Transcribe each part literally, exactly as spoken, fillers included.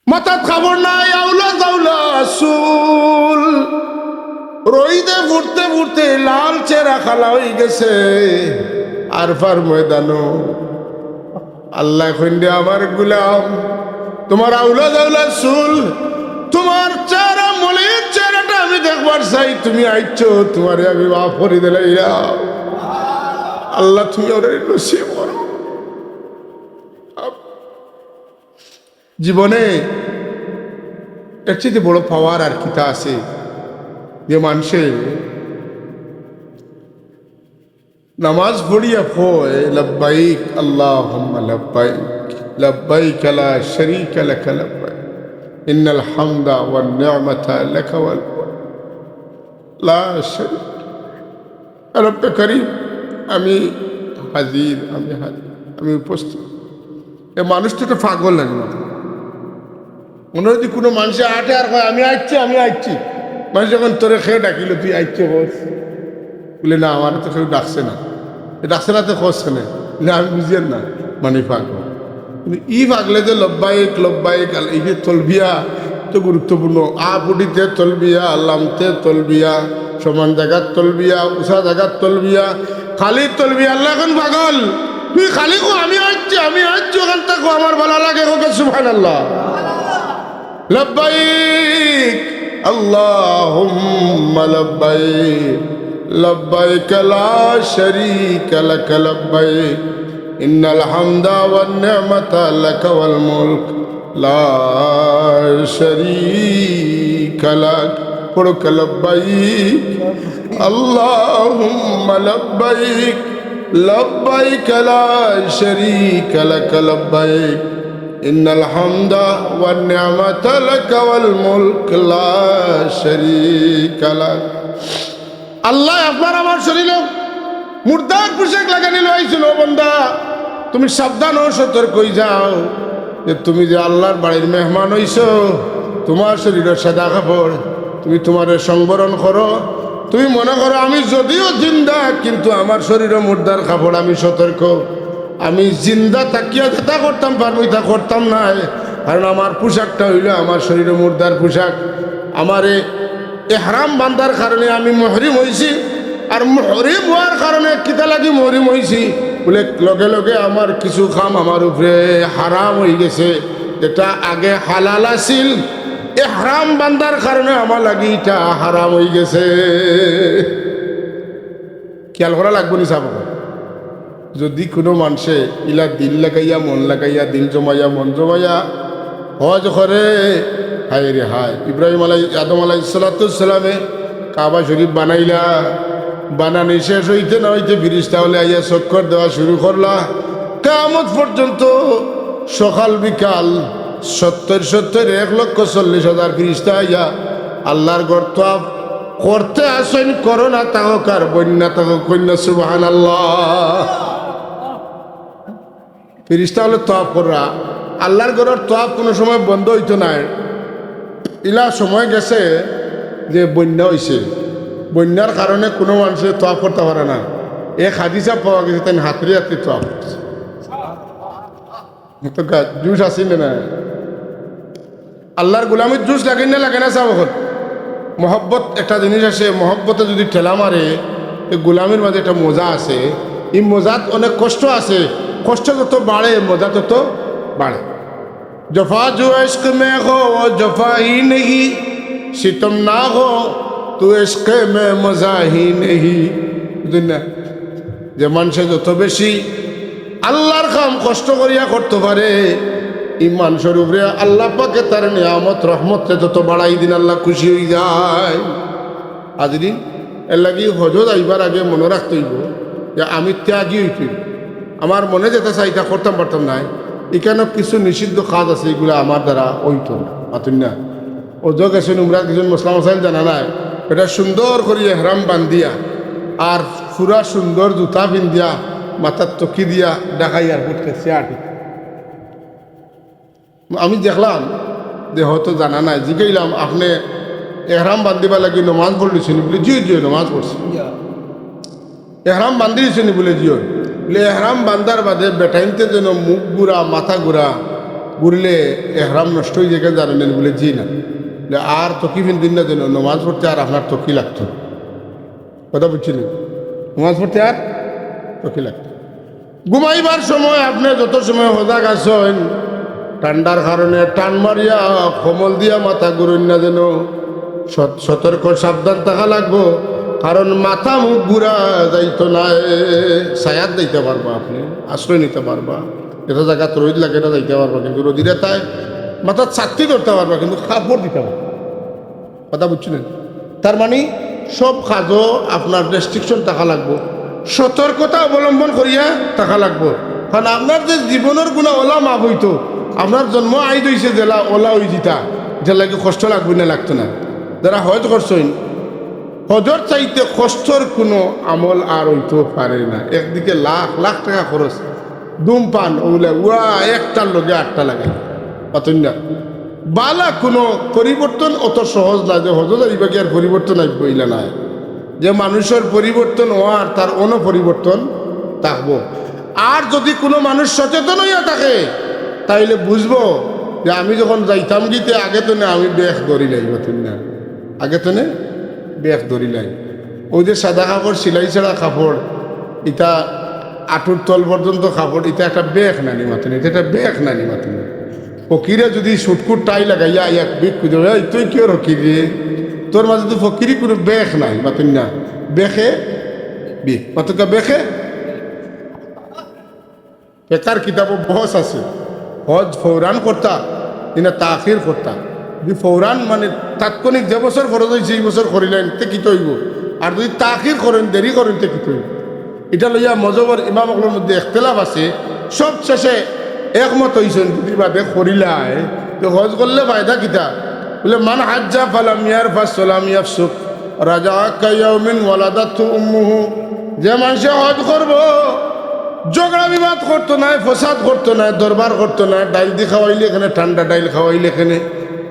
মাথাত কাপড় নাই, আউলা জাউলা চুল, রইদে ফুটতে ফুটতে লাল চেহারা কালা অইগেছে। আরফার ময়দানো আল্লায় কইন দে, "আমার গুলাম, তুমার আউলা জাউলা চুল, তুমার চেহারা, মলিন চেহারাটা আমি দেখবার চাই। তুমি আইছো, তুমারে আমি মাফ করি দিলাইলাম। আল্লাহ, তুমি ওরে নসিব করো।" জীবনে এর চাইতে বড় পাওয়ার আর কিতা আছে, যে মানষে নামাজ পড়িয়া কয়, "লাব্বাইক আল্লাহুম্মা লাব্বাইক, লাব্বাইক লা শারীকা লাকা লাব্বাইক, ইন্নাল হামদা ওয়ান নি'মাতা লাকা ওয়াল মুলক, লা শারীকা।" রব্বে করিম, আমি হাজির, আমি হাজির, আমি উপস্থিত। এ মানুষ তো একটা পাগল লাগে না। মনে হয় যদি কুনু মানষে আটে আর কয়, "আমি আইচ্ছি, আমি আইচ্ছি।" মানুষ যখন তোরে কেউ ডাকিল, "তুই আইচ্ছো কস?" বলে, "না, আমারে তো কেউ ডাকছে না।" এ ডাকছে না তো কস কেনে? বলে, "আমি বুঝিয়ার না।" মানে পাগল। কিন্তু ই পাগলে যে লব্বাইক, লব্বাইক, আল-, এই যে তলবিয়া তো গুরুত্বপূর্ণ। আ বুটিতে তলবিয়া, লামতে তলবিয়া, সমান জাগাত তলবিয়া, উচা জাগাত তলবিয়া, খালি তলবিয়া। আল্লাহ এখন পাগল, তুই খালি কো, "আমি আইচ্ছি, আমি আইচ্ছি", ওখান থাকো আমার ভালা লাগে, কও সুবহানাল্লাহ। লাব্বাইক আল্লাহুম্মা লাব্বাইক, লাব্বাইক লা শারীকা লাকা লাব্বাইক, ইন্নাল হামদা ওয়ান নি'মাতা লাকা ওয়াল মুলক, লা শারীকা লাক। পড়ো, লাব্বাইক আল্লাহুম্মা লাব্বাইক, লাব্বাইক লা শারীকা লাকা লাব্বাইক, ইন্নাল হামদা ওয়ান নি'মাতা লাকা ওয়াল মুলক, লা শারীকা লাক। আল্লায় আপনার আমার শরীরো মুর্দার পোশাক লাগানি লইছইন, ও বান্দা, তুমি সাবধান অও, সতর্ক অই যাও যে তুমি যে আল্লার বাড়ির মেহমান অইছো, তুমার শরীরো সাদা কাপড়, তুমি তুমারে সংবরণ করো। তুমি মনে করো আমি যদিও জিন্দা, কিন্তু আমার শরীরো মুর্দার কাপড়, আমি সতর্ক। আমি জিন্দা থাকিয়া যেটা করতাম পারমু, ইটা করতাম নায়, কারণ আমার পোশাকটা অইলো আমার শরীরো মুর্দার পোশাক। আমারে এহরাম বান্ধার কারণে আমি মুহরিম অইছি, আর মুহরিম অওয়ার কারণে কিতা লাগি মুহরিম অইছি? বলে, লগে লগে আমার কিছু কাম আমার উপরে হারাম অইগেছে, যেটা আগে হালাল আছিল, এহরাম বান্ধার কারণে আমার লাগি ইটা হারাম অইগেছে। খেয়াল করা লাগবো নি সাব? যদি কুনু মানষে ইলা দিল লাগাইয়া, মন লাগাইয়া, দিল জমাইয়া, মন জমাইয়া হজ করে, হায় রে হায়, ইব্রাহিম আলাই-, আদম আলাইহিস সালাতু ওয়াস সালামে কাবা শরীফ বানাইলা, বানানি শেষ অইতে না অইতে ফিরিস্তা অকলে আইয়া চক্কর দেওয়া শুরু করলা। কিয়ামত পর্যন্ত সকাল বিকাল সত্তর সত্তর এক লক্ষ চল্লিশ হাজার ফিরিস্তা আইয়া আল্লার ঘর তওয়াফ করতে আছইন, করোনা থাকউক আর বন্যা থাকউক, কইন না সুবহানাল্লাহ। ফিরিস্তা অকলে তওয়াফ কররা, আল্লার ঘরর তওয়াফ কুনু সময় বন্ধ অইতো নায়। ইলা সময় গেছে যে বন্যা অইছে, বন্যার কারণে কুনু মানষে তওয়াফ করতা পারে না। এক হাদিসা পাওয়া গেছে, তাইন হাতরি হাতরি তওয়াফ করছে। তো গা-, জুশ আছে না, না? আল্লার গুলামিত জুশ লাগে না, লাগে না সাব? অখন মহব্বত একটা জিনিস আছে, মহব্বতে যদি ঠেলা মারে, তো গুলামির মাঝে একটা মজা আছে। ই মজাত অনেক কষ্ট আছে, কষ্ট যত বাড়ে, মজা তত বাড়ে। جفا جو عشق میں ہو وہ جفا ہی نہیں، ستم نہ ہو تو عشق میں مزہ ہی نہیں۔ বুঝছইন না? যে মানষে যত বেশি আল্লার কাম কষ্ট করিয়া করতো পারে, ই মানষর উপরে আল্লা পাকে তার নিয়ামত রহমতরে তত বাড়াই দিন, আল্লা খুশি অই যায়। হাজিরিন, এর লাগি হজো যাইবার আগে মনো রাখতে অইবো যে আমি ত্যাগী অইতে অইবো। আমার মনে যেটা চায় ইটা করতাম পারতাম নায়। ইখানো কিছু নিষিদ্ধ কাজ আছে, ইগুলা আমার দ্বারা অইতো না। মাতইন না? হজো গেছইন, উমরাত গেছইন, মসলা মাসাইল জানা নাই, ইটা সুন্দর করি এহরাম বান্ধিয়া আর পুরা সুন্দর জুতা পিন্ধিয়া মাথাত টুপি দিয়া ঢাকা এয়ারপোর্ট গেছে আটি। আমি দেখলাম যে হয়তো জানা নাই, জিগাইলাম, "আপনে এহরাম বান্ধিবার লাগি নমাজ পড়লিছইন?" বলে, "জি, জি, নমাজ পড়ছি।" এহরাম বান্ধিলিছইন বলে, "জি অয়।" বলে, "এহরাম বান্ধার বাদে বেটাইন্তে যেন মুখ ঘুরা, মাথা ঘুরা, ঘুরলে এহরাম নষ্ট অইযায় কেনে জানইন নি? বুলে, "জি না।" বুলে, "আর তকি ফিন্দিন না যেন, নমাজ পড়তে আর আপনার তকি লাগতো।" কথা বুঝছইন নি? নমাজ পড়তে আর তকি লাগতো। ঘুমাইবার সময় আপনে যত সময় হজাগ আছইন, ঠান্ডার কারণে টান মারিয়া কম্বল দিয়া মাথা ঘুরইন না যেন। সত-, সতর্ক সাবধান থাকা লাগবো, কারণ মাথা মুখ ঘুরা যাইতো নায়। ছায়াত যাইতা পারবা আপনে, আশ্রয় নিতা পারবা, যেটা জাগাত রইদ লাগে না যাইতা পারবা, কিন্তু রইদর তায় মাথাত ছাতি ধরতা পারবা, কিন্তু কাপড় দিতা পারবা। কথা বুঝছইন নি? তার মানে সব কাজো আপনার রেস্ট্রিকশন থাকা লাগবো, সতর্কতা অবলম্বন করিয়া থাকা লাগবো। কারণ আপনার যে জীবনর গুনা অলা মাফ অইতো, আপনার জন্ম আইজ অইছে যেলা অলা অইযিতা, যের লাগি কষ্ট লাগবো না, লাগতো না। যারা হজ করছইন, হজর চাইতে কষ্টর কুনু আমল আর অইতো পারে না। একদিকে লাখ লাখ টেকা খরচ, ধূমপান, অউলা, উয়া একটার লগে আটটা লাগে, পাতইন না। বালা কুনু পরিবর্তন অত সহজ না যে হজো যাইবা গিয়া আর পরিবর্তন আইবো, ইলা নায়। যে মানুষর পরিবর্তন অওয়ার, তার অনো পরিবর্তন থাকবো। আর যদি কুনু মানুষ সচেতন অইয়া থাকে, তাইলে বুঝবো যে আমি যখন যাইতাম গিতে আগে তো না আমি বেখ ধরিলাই, পাতইন না, আগে তো না বেখ ধরিলাই। অউ যে সাদা কাপড়, সিলাই ছাড়া কাপড়, ইটা আটুর তল পর্যন্ত কাপড়, ইটা একটা বেখ নানি, মাতইন না, ইটা একটা বেখ নানি, মাতইন না। ফকিরে যদি সুটকুট টাই লাগাইয়া আইয়া ভিক্ষু দেয়, "এই তুই কিওর ফকির রে? তোর মাঝে তো ফকিরি কুনু বেখ নাই", মাতইন না। বেখে বি-, মাতউক্কা বেখে। ফেকার কিতাবো বহস আছে, হজ ফৌরান করতা, ইনা তাখির করতা। যদি ফৌরান মানে তাৎক্ষণিক যে বছর ফরজ অইছে, ই বছর করিলাইন, তে কিতা অইবো? আর যদি তাখির করইন, দেরি করইন, তে কিতা অইবো? ইটা লইয়া মজহবর ইমাম অকলর মধ্যে ইখতিলাফ আছে। সব শেষে একমত অইছইন, যদি বাদে করিলায়, তে হজ করলে ফায়দা কিতা? বুলে, "মান হাজ্জা ফালাম ইয়ারফাস ওয়ালাম ইয়াফসুক রাজাআ কায়াউমিন ওয়ালাদাতহু উম্মুহু।" যে মানষে হজ করবো, ঝগড়া বিবাদ করতো নায়, ফসাদ করতো নায়, দরবার করতো নায়, ডাইল দি খাওয়াইলে কেনে, ঠান্ডা ডাইল খাওয়াইলে কেনে,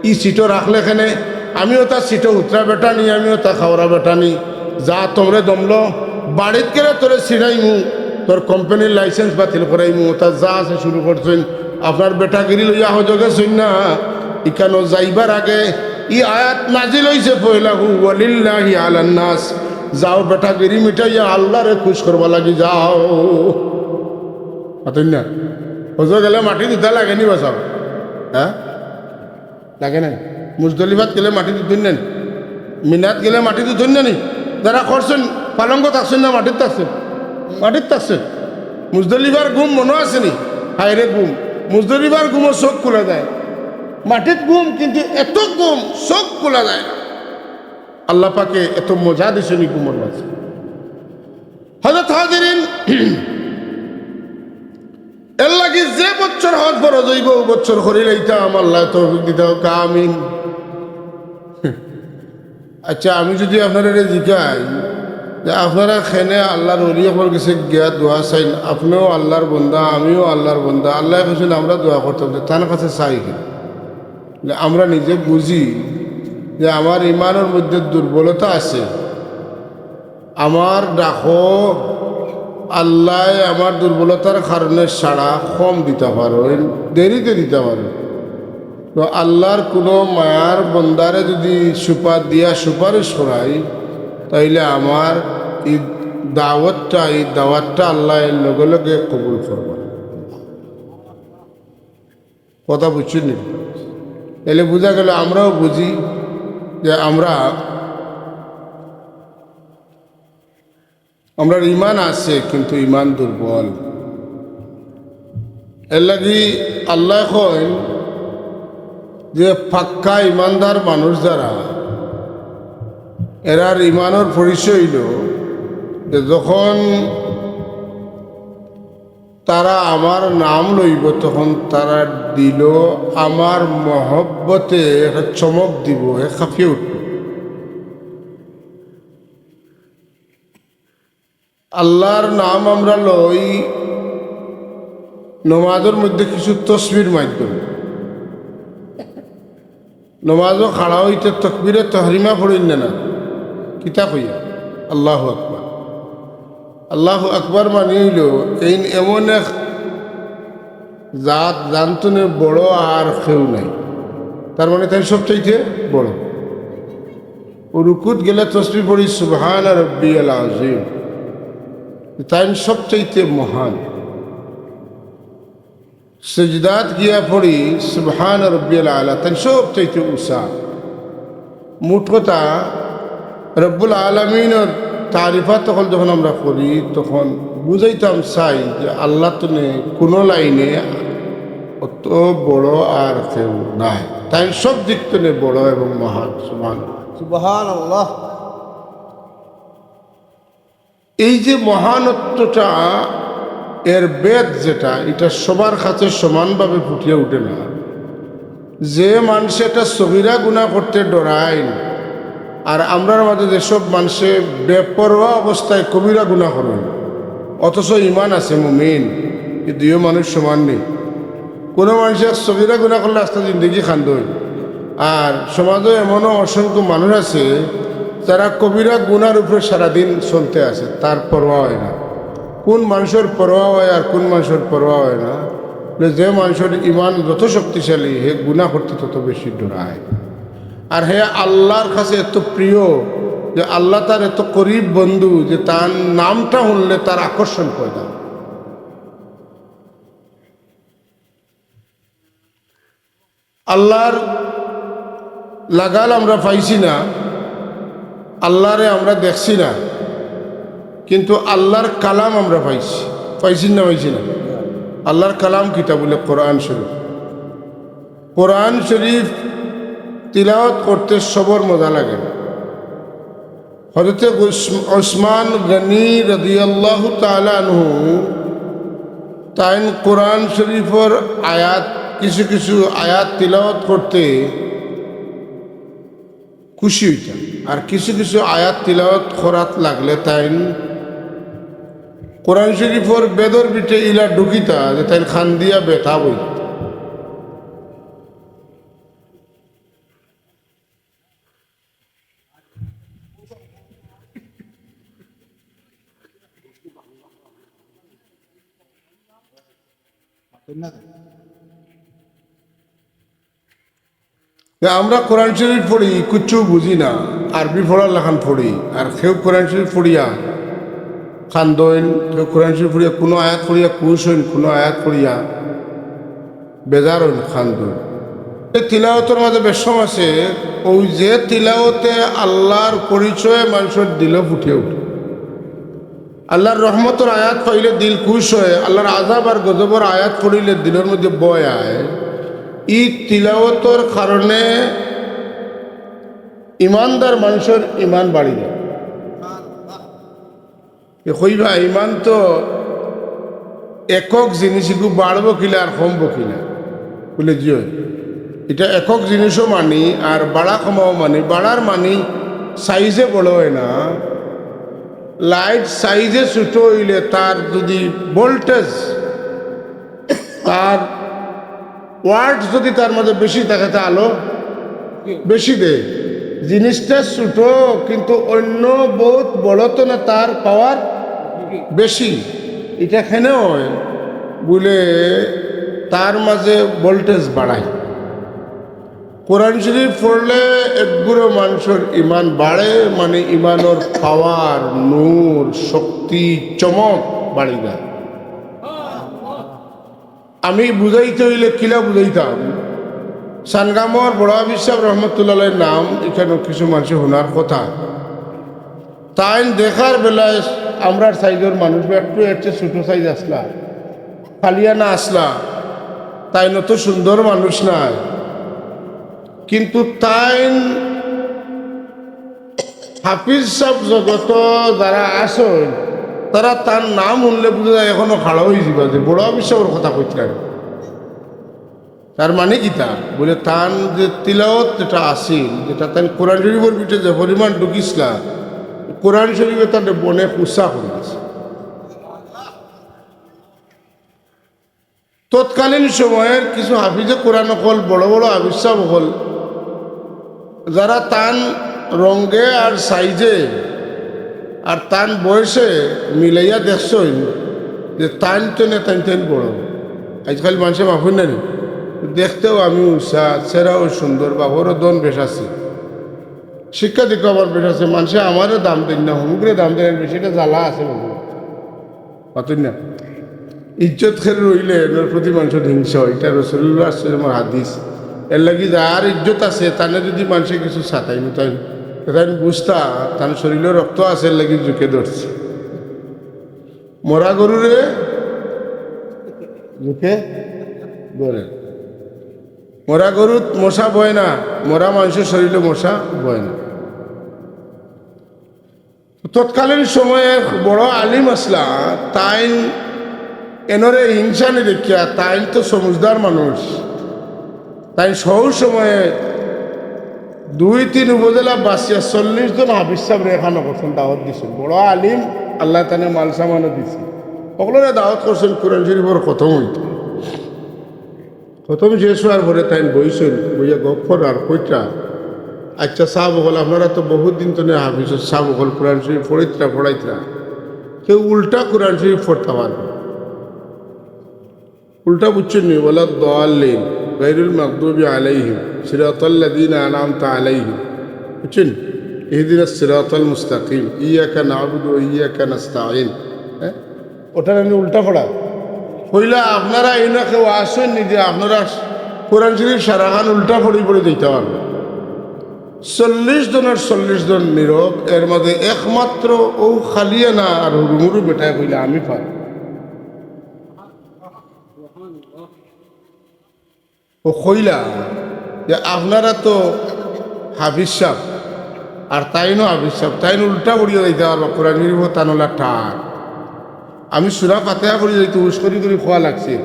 ই সিটো রাখলে কেনে, আমিও তার সিটো হুতরা বেটা নি, আমিও তার খাওরা বেটা নি। যা তোমরে দমলো, বাড়িত গেলে তোরে ছিড়াইমু, তোর কোম্পানির লাইসেন্স বাতিল করাইমু, ওটা যা আছে শুরু করছইন। আপনার বেটাগিরি লইয়া হজো গেছইন না, ইকানো যাইবার আগে ই আয়াত নাজিল অইছে পয়লা, "হু ওয়ালিল্লাহি আলান নাস।" যাও বেটাগিরি মিটাইয়া আল্লারে খুশ করবার লাগি যাও। মাতইন না? হজো গেলে মাটি দিতা লাগে নি বাসাও? হ্যাঁ? লাগে না? মুজদলিফাত গেলে মাটি দিতইন না নি? মিনাত গেলে মাটি দিতইন না নি? যারা করছইন, পালঙ্গ থাকছইন না, মাটিত থাকছইন? মাটিত থাকছইন। মুজদলিফার ঘুম মনো আছে নি? হায়রে ঘুম। মুজদলিফার ঘুমো চোখ খুলা যায়। মাটিত ঘুম, কিন্তু এত ঘুম, চোখ খুলা যায় না। আল্লাহ পাকে এত মজা দিছইন ই ঘুমর মাঝে। হযরত হাজিরিন, এর লাগি যে বছর হজ ফরজ অইবো, অউ বছর করিলাইতাম, আল্লায় তৌফিক দিতা, কউক্কা আমিন। আচ্ছা, আমি যদি আপনারারে জিকাই যে আপনারা কেনে আল্লার ওলি অকলর গেছে গিয়া দোয়া চাইন, আপনেও আল্লার বন্দা, আমিও আল্লার বন্দা, আল্লায় কইছইন আমরা দোয়া করতাম, তে তান কাছে চাই কেনে? যে আমরা নিজে বুঝি যে আমার ইমানর মধ্যে দুর্বলতা আছে, আমার ডাকো আল্লায় আমার দুর্বলতার কারণে সাড়া কম দিতা পারইন, দেরিতে দিতা পারইন। তো আল্লার কুনু মায়ার বন্দারে যদি সুপা-, দিয়া সুপারিশ করাই, তাইলে আমার ই দাওয়াতটা, ই দাওয়াতটা আল্লায় লগে লগে কবুল করবা। কথা বুঝছইন নি? তাইলে বুঝা গেল, আমরাও বুঝি যে আমরা, আমরার ইমান আছে, কিন্তু ইমান দুর্বল। এর লাগি আল্লায় কইন যে পাক্কা ইমানদার মানুষ যারা, এরার ইমানর পরিচয় অইলো যে যখন তারা আমার নাম লইবো, তখন তারার দিলো আমার মহব্বতে একটা চমক দিবো, হে কাঁপিয়া উঠবো। আল্লার নাম আমরা লই নমাজর মধ্যে কিছু তসবির মাধ্যমে। নমাজো খাড়া অইতে তকবিরে তহরিমা পড়ইন না, না? কিতা কইয়া? আল্লাহু আকবার। আল্লাহু আকবার মানি অইলো, এইন এমন এক জাত জানতনে বড় আর কেউ নাই, তার মানে তাইন সবচাইতে বড়। ও রুকুত গেলে তসবি পড়ি সুবহান রব্বিয়াল আজিম, তাইন সবচাইতে মহান। সেজদাত গিয়া পড়ি সুবহান রব্বিয়াল আলা, তাইন সবচাইতে উঁচা। মোট কথা, রব্বুল আলামিনর তারিফাত তখন যখন আমরা করি, তখন বুঝাইতাম চাই যে আল্লাহ তনে কোনো লাইনে অত বড় আর কেউ নাই, তাইন সব দিক তনে বড় এবং মহান। সুবহান। সুবহানাল্লাহ। এই যে মহানত্বটা, এর ভেদ যেটা, এটা সবার কাছে সমানভাবে ফুটিয়া উঠে না। যে মানষে একটা সগিরা গুনা করতে ডরাইন, আর আমরার মাঝে যেসব মানষে বেপরোয়া অবস্থায় কবিরা গুনা করইন, অথচ ইমান আছে, মুমিন, এই দুইও মানুষ সমান নি। কোনো মানষে সগিরা গুনা করলে আস্তা জিন্দেগি কান্দইন। আর সমাজো এমনও অসংখ্য মানুষ আছে, যারা কবিরা গুনার উপরে সারাদিন চলতে আছে, তার পরোয়া অয় না। কোন মানষর পরোয়া অয় আর কোন মানষর পরোয়া অয় না? বলে, যে মানষর ইমান যত শক্তিশালী, হে গুনা করতে তত বেশি ডরায়। আর হে আল্লাহর কাছে এত প্রিয় যে আল্লাহ তার এত করিব বন্ধু যে তার নামটা শুনলে তার আকর্ষণ পয়দা। আল্লাহর লাগাল আমরা পাইছি না, আল্লাহরে আমরা দেখছি না, কিন্তু আল্লাহর কালাম আমরা পাইছি। পাইছি না, পাইছি না? আল্লাহর কালাম কিতা বলে? কোরআন শরীফ। কোরআন শরীফ তিলাওয়াত করতে সবর মজা লাগে না। হযরতে উস-, উসমান গনি রাদিয়াল্লাহু তাআলা আনহু তাইন কোরআন শরীফর আয়াত, কিছু কিছু আয়াত তিলাওয়াত করতে খুশি অইতা, আর কিছু কিছু আয়াত তিলাওয়াত করাত লাগলে তাইন কোরআন শরীফর বেদর ভিতরে ইলা ঢুকিতা যে তাইন কান্দিয়া বেতাব অইতা। আমরা কোরআন শরীফ পড়ি, কিচ্ছু বুঝি না, আরবি পড়ার লাখান পড়ি, আর কেউ কোরআন শরীফ পড়িয়া কান্দইন, কেউ কোরআন শরীফ পড়িয়া, কোনো আয়াত পড়িয়া খুশ অইন, কোনো আয়াত পড়িয়া বেজার অইন, কান্দইন। এই তিলাওয়াতর মাঝে বেশকম আছে, ওই যে তিলাওয়াতে আল্লাহর পরিচয়ে মানষর দিলো ফুটিয়া উঠে। আল্লাহর রহমতর আয়াত পাইলে দিল খুশ অয়, আল্লাহর আযাব আর গজবর আয়াত পড়িলে দিলর মধ্যে ভয় আয়। ই তিলাওয়াতর কারণে ইমানদার মানষর ইমান বাড়ি যায়। এ কইবা, ইমান তো একক জিনিস, ইগু বাড়বো কিলা আর কমবো কিলা? বলে, জি অয়, ইটা একক জিনিসও মানি আর বাড়া কমাও মানি। বাড়ার মানি সাইজে বড় অয় না, লাইট সাইজে ছোট অইলে তার যদি ভোল্টেজ, তার ওয়াট যদি তার মাঝে বেশি থাকে, তা আলো বেশি দেয়। জিনিসটা ছোট, কিন্তু অন্য বহুত বড় তো না, তার পাওয়ার বেশি। ইটা কেনে অয়? বলে, তার মাঝে ভোল্টেজ বাড়ায়। কোরআন শরীফ পড়লে একগুলো মানষর ইমান বাড়ে, মানে ইমানর পাওয়ার, নূর, শক্তি, চমক বাড়ি যায়। আমি বুঝাইতে অইলে কিলা বুঝাইতাম? সানগামর বড় হাফিজ সাব রহমতুল্লাহ আলাইহির নাম ইখানো কিছু মানষে হুনার কথা। তাইন দেখার বেলায় আমরার সাইজর মানুষ বা একটু এর চেয়ে ছোট সাইজ আছলা, কালিয়ানা আছলা, তাইন অত সুন্দর মানুষ নায়। কিন্তু তাইন হাফিজ সাব জগত যারা আছইন, তারা তার নাম হুনলে বুঝা যায় এখনো খাড়া অইযিবা যে বড় হাফিজ সাবর কথা কইতরা। তার মানে কিতা? বলে, তান যে তিলাওয়াত যেটা আছিল, যেটা তান কোরআন শরীফর ভিতরে যে পরিমাণ ঢুকিছলা, কোরআন শরীফে তার বনে কুসা করে দিছে। তৎকালীন সময়ের কিছু হাফিজে কোরআন অকল, বড় বড় হাফিজ সাব অকল, যারা তান রঙে আর সাইজে আর তান বয়সে মিলাইয়া দেখছইন যে তান তনে তান তান বড়। আইজকাইল মানষে মাফ অইন না নি? দেখতেও আমি উষা, চেহারাও সুন্দর, বাপরও ধন বেশ আছে, শিক্ষা দীক্ষা আমার বেশ আছে, মানষে আমারে দাম দেইন না, হমুকরে দাম দেইন, বেশি একটা জ্বালা আছে বাবু। মাতুন না? ইজ্জত খের রইলে এর প্রতি মানষর হিংসা অয়, ইটা রাসুলুল্লাহ সাল্লাল্লাহু আলাইহি ওয়াসাল্লামর হাদিস। এর লাগি যার ইজ্জত আছে, তানে যদি মানষে কিছু সাতাইন, তাইন, তাইন বুঝতা, তান শরীরো রক্ত আছে, এর লাগি জুকে ধরছে। মরা গরুরে জুকে ধরে। মরা গরুত মশা বয় না, মরা মানষর শরীরো মশা বয় না। তৎকালীন সময়ে এক বড় আলিম আছলা, তাইন এনরে হিংসা নি দেখিয়া, তাইন তো সমুজদার মানুষ, তাইন সৌ সময়ে দুই তিন উপজেলা বাসিয়া চল্লিশ জন হাফিজ সাবরে এখানো করছইন, দাওয়াত দিছইন। বড় আলিম, আল্লায় তানে মাল সামানও দিছে। হকলরে দাওয়াত করছইন কোরআন শরীফর খতম অইতো। খতম শেষ অওয়ার পরে তাইন বইছইন, বইয়া গফ কররা আর কইতরা, "আইচ্ছা সাব অকল, আপনারা তো বহুত দিন তনে হাফিজ সাব অকল কোরআন শরীফ পড়িতরা, পড়াইতরা, কেউ উল্টা কোরআন শরীফ পড়তা পারবা?" উল্টা বুঝছইন নি? ওয়ালাদ দাল্লিন, গায়রুল মাগদুবি আলাইহিম, সিরাতাল্লাযিনা আনআমতা আলাইহিম। বুঝছইন? ইহদিনাস সিরাতাল মুস্তাকিম, ইয়াকা না'বুদু ওয়া ইয়াকা নাস্তাইন। হ্যাঁ? ওটারে আমি উল্টা পড়া। কইলা, "আপনারা ইনো কেউ আছইন নি যে আপনারা কোরআন শরীফ সারাখান উল্টা পড়ি পড়ি যাইতা পারবা?" চল্লিশ জনর চল্লিশ জন নীরব, এর মাঝে একমাত্র অউ খালিয়ানা আর হুরুমুরু বেটায় কইলা, "আমি পারি।" ও কইলা যে, "আপনারা তো হাফিজ সাব, আর তাইনও হাফিজ সাব, তাইন উল্টা পড়িয়া যাইতা পারবা, কোরআন শরীফ তান অলা টান। আমি সুরা ফাতিহা পড়ি যাইতে উস করি করি কওয়া লাগছে,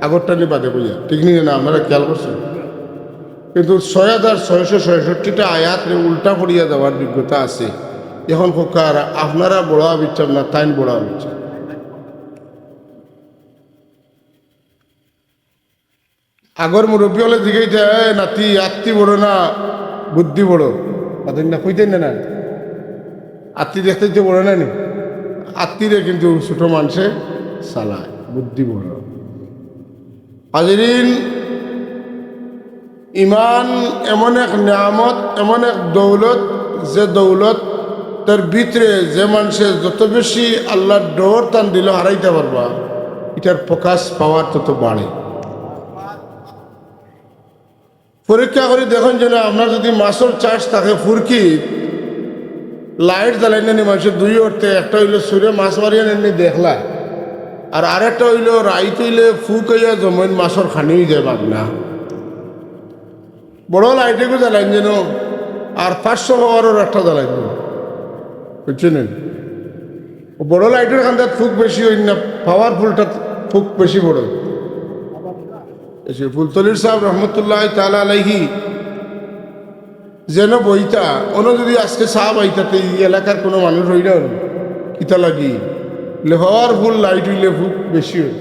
আগরটা নি বাদে কইয়া, ঠিক নি না? আপনারা খেয়াল করছইন?" কিন্তু ছয় হাজার ছয়শো ছয়ষট্টিটা আয়াতরে উল্টা পড়িয়া যাওয়ার যোগ্যতা আছে। এখন কউক্কা, আপনারা বড় হাফিজ সাব না, তাইন বড় হাফিজ সাব। আগর মুরব্বি অকলে জিগাইতা, "এ নাতি, আত্তি বড় না বুদ্ধি বড়?" মাতইন না, কইতা না, না। আত্তি দেখতে তো বড় না নি? আত্তিরে কিন্তু ছোট মানষে চালায়, বুদ্ধি বড়। হাজিরিন, ইমান এমন এক নিয়ামত, এমন এক দৌলত, যে দৌলতর ভিতরে যে মানষে যত বেশি আল্লার ডর তান দিলো হারাইতা পারবা, ইটার প্রকাশ পাওয়ার তত বাড়ে। পরীক্ষা করি দেখইন যেন আপনার যদি মাছর চাষ থাকে ফুরকিত, light জ্বালাইন না নি মানষে দুই অর্থে, একটা অইলো চুরে মাছ মারিয়া নেন নি দেখলা, আর আরেকটা অইলো রাইত অইলে ফুক আইয়া জমইন মাছর খানি অইযায় বাগনা। বড় light এগু জ্বালাইন যেন, আর পাঁচশো power-র একটা জ্বালাইন যেন, বুঝছইন নি? ও বড় light-র কান্দাত ফুক বেশি অইন না, powerful-টাত ফুক বেশি বড়। এই যে ফুলতলির সাব রহমতুল্লাহ তাআলা আলাইহি যেন বইতা, অনো যদি আজকে সাব আইতা তে ই এলাকার কোনো মানুষ অইরা অইলো, কিতা লাগি? বলে, "Powerful light অইলে ফুক বেশি অয়।"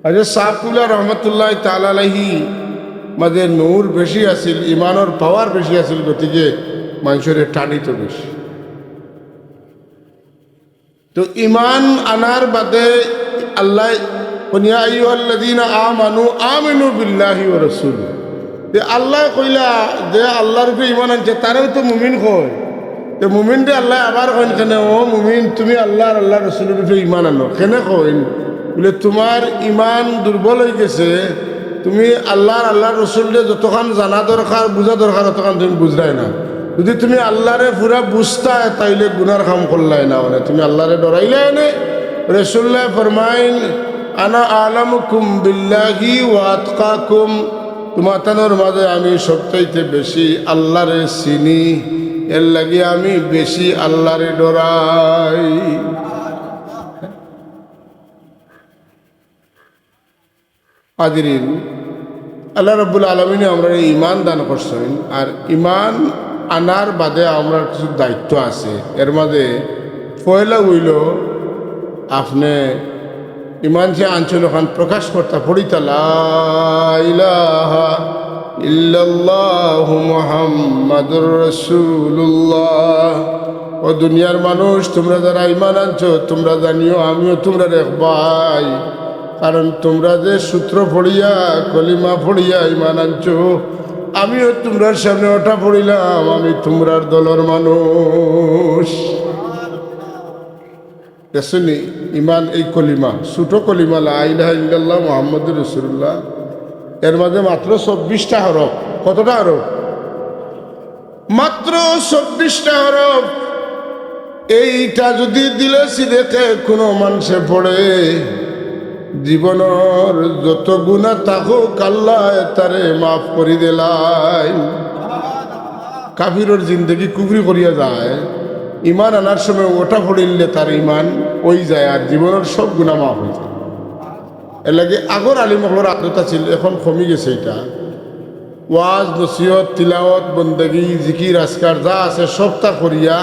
আর যে সাব কিবলা রহমতুল্লাহ তাআলা আলাইহি মাঝে নূর বেশি আছিল, ইমানর power বেশি আছিল, গতিকে মানষরে টানিত বেশি। তো ইমান আনার বাদে আল্লায় কইন, "ইয়া আইয়ুহাল্লাযীনা আমানু আমিনু বিল্লাহি ওয়া রাসূলিহি।" যে আল্লায় কইলা, যে আল্লার উপরে ইমান আনছে, তারেউ তো মুমিন কয়। তো মুমিনরে আল্লায় আবার কইন কেনে, "ও মুমিন, তুমি আল্লা আর আল্লার রসুলর উপরে ইমান আনো।" কেনে কইন? বলে, "তুমার ইমান দুর্বল অইগেছে, তুমি আল্লা আর আল্লার রসুলরে যতখান জানা দরকার, বুঝা দরকার, অতখান তুমি বুঝরায় না।" যদি তুমি আল্লারে পুরা বুঝতায়, তাইলে গুনার কাম করলায় না, মানে তুমি আল্লারে ডরাইলায় না। রসুল্লায় ফরমাইন, "আনা আলামুকুম বিল্লাহি ওয়া আতকাকুম।" তুমাতানর মাঝে আমি সবচাইতে বেশি আল্লারে চিনি, এর লাগি আমি বেশি আল্লারে ডরাই। হাজিরিন, আল্লাহ রাব্বুল আলামিনে আমরারে ইমান দান করছইন, আর ইমান আনার বাদে আমরার কিছু দায়িত্ব আছে। এর মাঝে পয়লা অইলো, আপনে ইমান যে আনছইন অখান প্রকাশ করতা, পড়িতা, "লা ইলাহা ইল্লাল্লাহু মুহাম্মাদুর রাসূলুল্লাহ।" ও দুনিয়ার মানুষ, তুমরা যারা ইমান আনছো, তুমরা জানিও আমিও তুমরার এক ভাই। কারণ তুমরা যে সূত্র পড়িয়া, কলিমা পড়িয়া ইমান আনছো, আমিও তুমরার সামনে ওটা পড়িলাম, আমি তুমরার দলর মানুষ। দেখছনি? ইমান এই কলিমা, ছোট কলিমা, লা ইলাহা ইল্লাল্লাহ মুহাম্মাদুর রাসূলুল্লাহ, এর মাঝে মাত্র চব্বিশটা হরফ। কতটা হরফ? মাত্র চব্বিশটা হরফ। এইটা যদি দিলে সিদেকে কোনো মানষে পড়ে, জীবনর যত গুনাহ থাকুক, আল্লায় তারে মাফ করি দিলাইন। কাফিরর জিন্দেগি কুফরি করিয়া যায়, ইমান আনার সময় ওটা পড়িলে তার ইমান অই যায়, আর জীবনর সব গুনাহ মাফ অই যায়। এর লাগি আগর আলিম অকলর আদত আছিল, এখন কমি গেছে ইটা। ওয়াজ, নসিহত, তিলাওয়াত, বন্দেগি, জিকির, আজকার যা আছে সবতা করিয়া,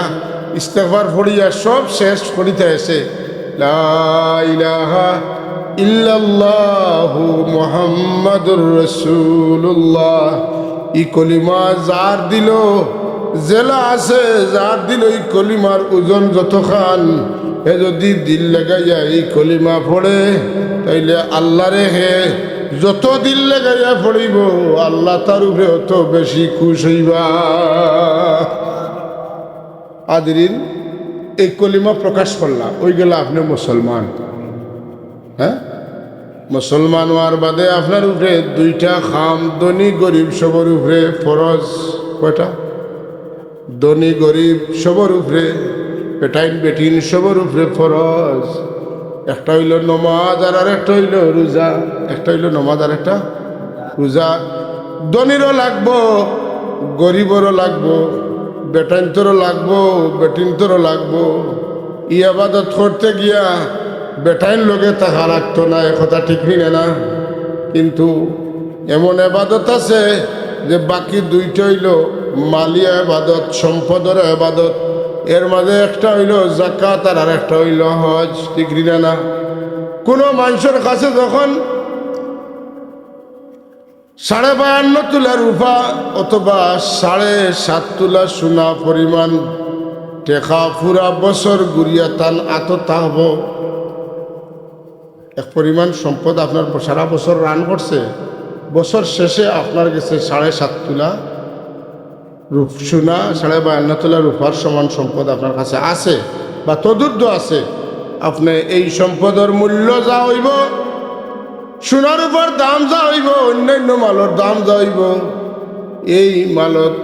ইস্তেগফার পড়িয়া সব শেষ করিতে আছে, লা ইলাহা ইল্লাল্লাহু মুহাম্মাদুর রাসূলুল্লাহ। ই কলিমা যার দিলো, যেলা আছে, যার দিলো ই কলিমার ওজন যতখান, হে যদি দিল লাগাইয়া ই কলিমা পড়ে, তাইলে আল্লারে হে যত দিল লাগাইয়া পড়িবো, আল্লাহ তার উপরে অত বেশি খুশ অইবা। হাজিরিন, এই কলিমা প্রকাশ করলা, অই গেলা আপনে মুসলমান। হ্যাঁ, মুসলমান অওয়ার বাদে আপনার উপরে দুইটা কাম, ধনী গরিব সবর উপরে ফরজ। কয়টা? ধনী গরিব সবর উপরে, বেটাইন বেটিন সবর উপরে ফরজ। একটা অইলো নমাজ আর আরেকটা অইলো রোজা। একটা অইলো নমাজ আর একটা রোজা। ধনীরও লাগবো, গরিবরও লাগবো, বেটাইন্তরও লাগবো, বেটিন্তরও লাগবো। ই আবাদত করতে গিয়া বেটাইন লগে থাকা লাগতো না, এ কথা ঠিক নি না? কিন্তু এমন এবাদত আছে যে বাকি দুইটা অইলো মালি এবাদত, সম্পদর এবাদত। এর মাঝে একটা অইলো জাকাত আর আরেকটা অইলো হজ, ঠিক নি না? কোনো মানষর কাছে যখন সাড়ে বায়ান্ন তুলা রূপা অথবা সাড়ে সাত তুলা সোনা পরিমাণ টেকা পুরা বছর ঘুরিয়া তান আতো থাকবো, এক পরিমাণ সম্পদ আপনার ব-, সারা বছর রান করছে, বছর শেষে আপনার গেছে সাড়ে সাত তুলা রূপ, সোনা, সাড়ে বায়ান্ন তুলা রূপার সমান সম্পদ আপনার কাছে আছে বা তদূর্ধ্ব আছে। আপনে এই সম্পদর মূল্য যা অইবো, সোনা রূপার দাম যা অইবো, অন্যান্য মালর দাম যা অইবো, এই মালত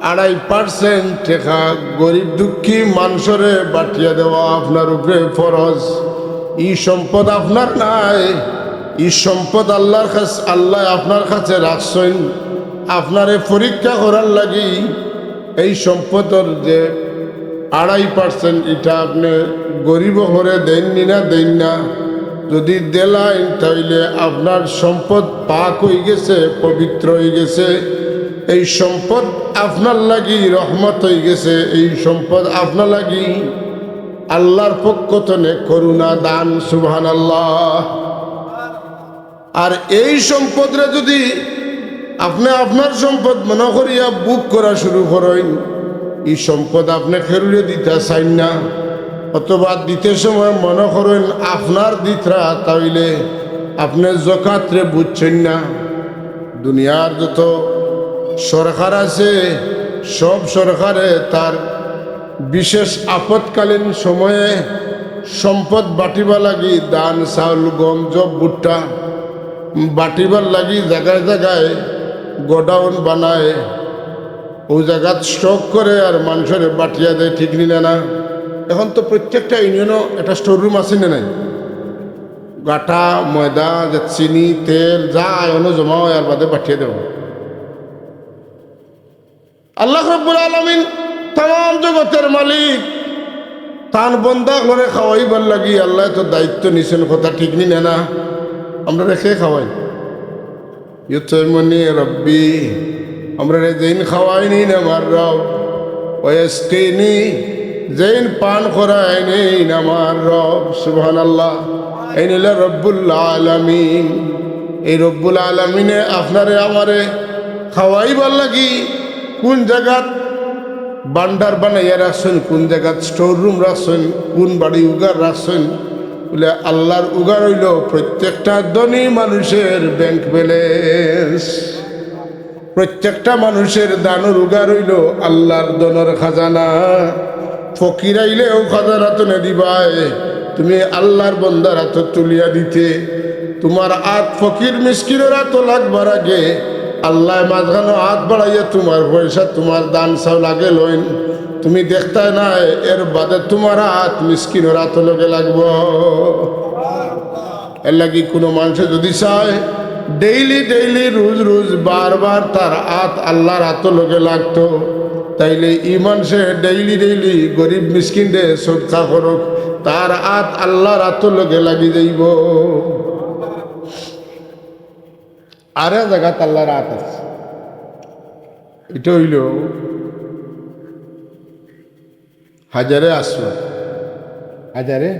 আড়াই পার্সেন্ট টেকা গরিব দুঃখী মানষরে বাটিয়া দেওয়া আপনার উপরে ফরজ। ই সম্পদ আপনার নায়, ই সম্পদ আল্লার কাছে, আল্লায় আপনার কাছে রাখছইন, আপনারে পরীক্ষা করার লাগি। এই সম্পদর যে আড়াই পার্সেন্ট, ইটা আপনে গরিব অকলরে দেইন নি না, দেইন না? যদি দিলাইন, তাইলে আপনার সম্পদ পাক অই গেছে, পবিত্র অই গেছে। এই সম্পদ আপনার লাগি রহমত অই গেছে, এই সম্পদ আপনার লাগি আল্লার পক্ষ তনে করুণা দান। সুবহানাল্লাহ। আর এই সম্পদরে যদি আপনে আপনার সম্পদ মনো করিয়া ভোগ করা শুরু করইন, ই সম্পদ আপনে কেউরে দিতা চাইন না, অথবা দিতে সময় মনো করইন আপনার দিতরা, তাইলে আপনে জকাতরে বুঝছইন না। দুনিয়ার যত সরকার আছে, সব সরকারে তার বিশেষ আপৎকালীন সময়ে সম্পদ বাটিবার লাগি ধান, চাউল, গম, জব, ভুট্টা বাটিবার লাগি জাগায় জাগায় গোডাউন বানায়, অউ জাগাত স্টক করে আর মানষরে বাটিয়া দেয়, ঠিক নি না? না, এখন তো প্রত্যেকটা ইউনিয়নও একটা স্টোর রুম আছে না নাই? আটা, ময়দা, যে চিনি, তেল, যা আয় অনো জমা অয় আর বাদে বাটিয়া দেওয়া। আল্লাহ রাব্বুল আলামিন তামাম জগতর মালিক, তান বন্দা অকলরে খাওয়াইবার লাগি আল্লায় তো দায়িত্ব নিছইন, কথা ঠিক নি না? না, আমরারে কে খাওয়াইন? ইউতইমুনি রব্বি, আমরারে যেইন খাওয়াইন এইন আমার রব। ওয়াসকিনি, যেইন পান করাইন এইন আমার রব। সুবহানাল্লাহ। এইন অইলা রব্বুল আলামিন। এই রব্বুল আলামিনে আপনারে আমারে খাওয়াইবার লাগি কুন জাগাত ভান্ডার বানাইয়া রাখছইন, কুন জাগাত স্টোর রুম রাখছইন, কুন বাড়ি উগার রাখছইন, বুলে, আল্লাহর উগার অইলো প্রত্যেকটা ধনী মানুষের ব্যাংক ব্যালেন্স, প্রত্যেকটা মানুষের দানর উগার অইলো আল্লাহর ধনর খাজানা। ফকির আইলে অউ খাজানা তনে দিবায়, তুমি আল্লাহর বন্দার আতো তুলিয়া দিতে। তুমার আত ফকির মিসকিনর আতো লাগবার আগে আল্লায় মাঝখানো আত বাড়াইয়া তুমার পয়সা, তুমার দান চাউল আগে লইন। তুমি দেখতায় নায়, এর বাদে তুমার আত মিসকিনর আতো লগে লাগবো। এর লাগি কুনু মানষে যুদি চায় ডেইলি ডেইলি, রুজ রুজ, বারবার তার আত আল্লাহর আতো লগে লাগতো, তাইলে ই মানষে ডেইলি ডেইলি গরিব মিসকিনরে সদকা করউক, তার আত আল্লাহর আতো লগে লাগি যাইবো। আরো জাগাত আল্লাহর আত আছে, ইটা অইলো হাজারে আসওয়াদ। হাজারে,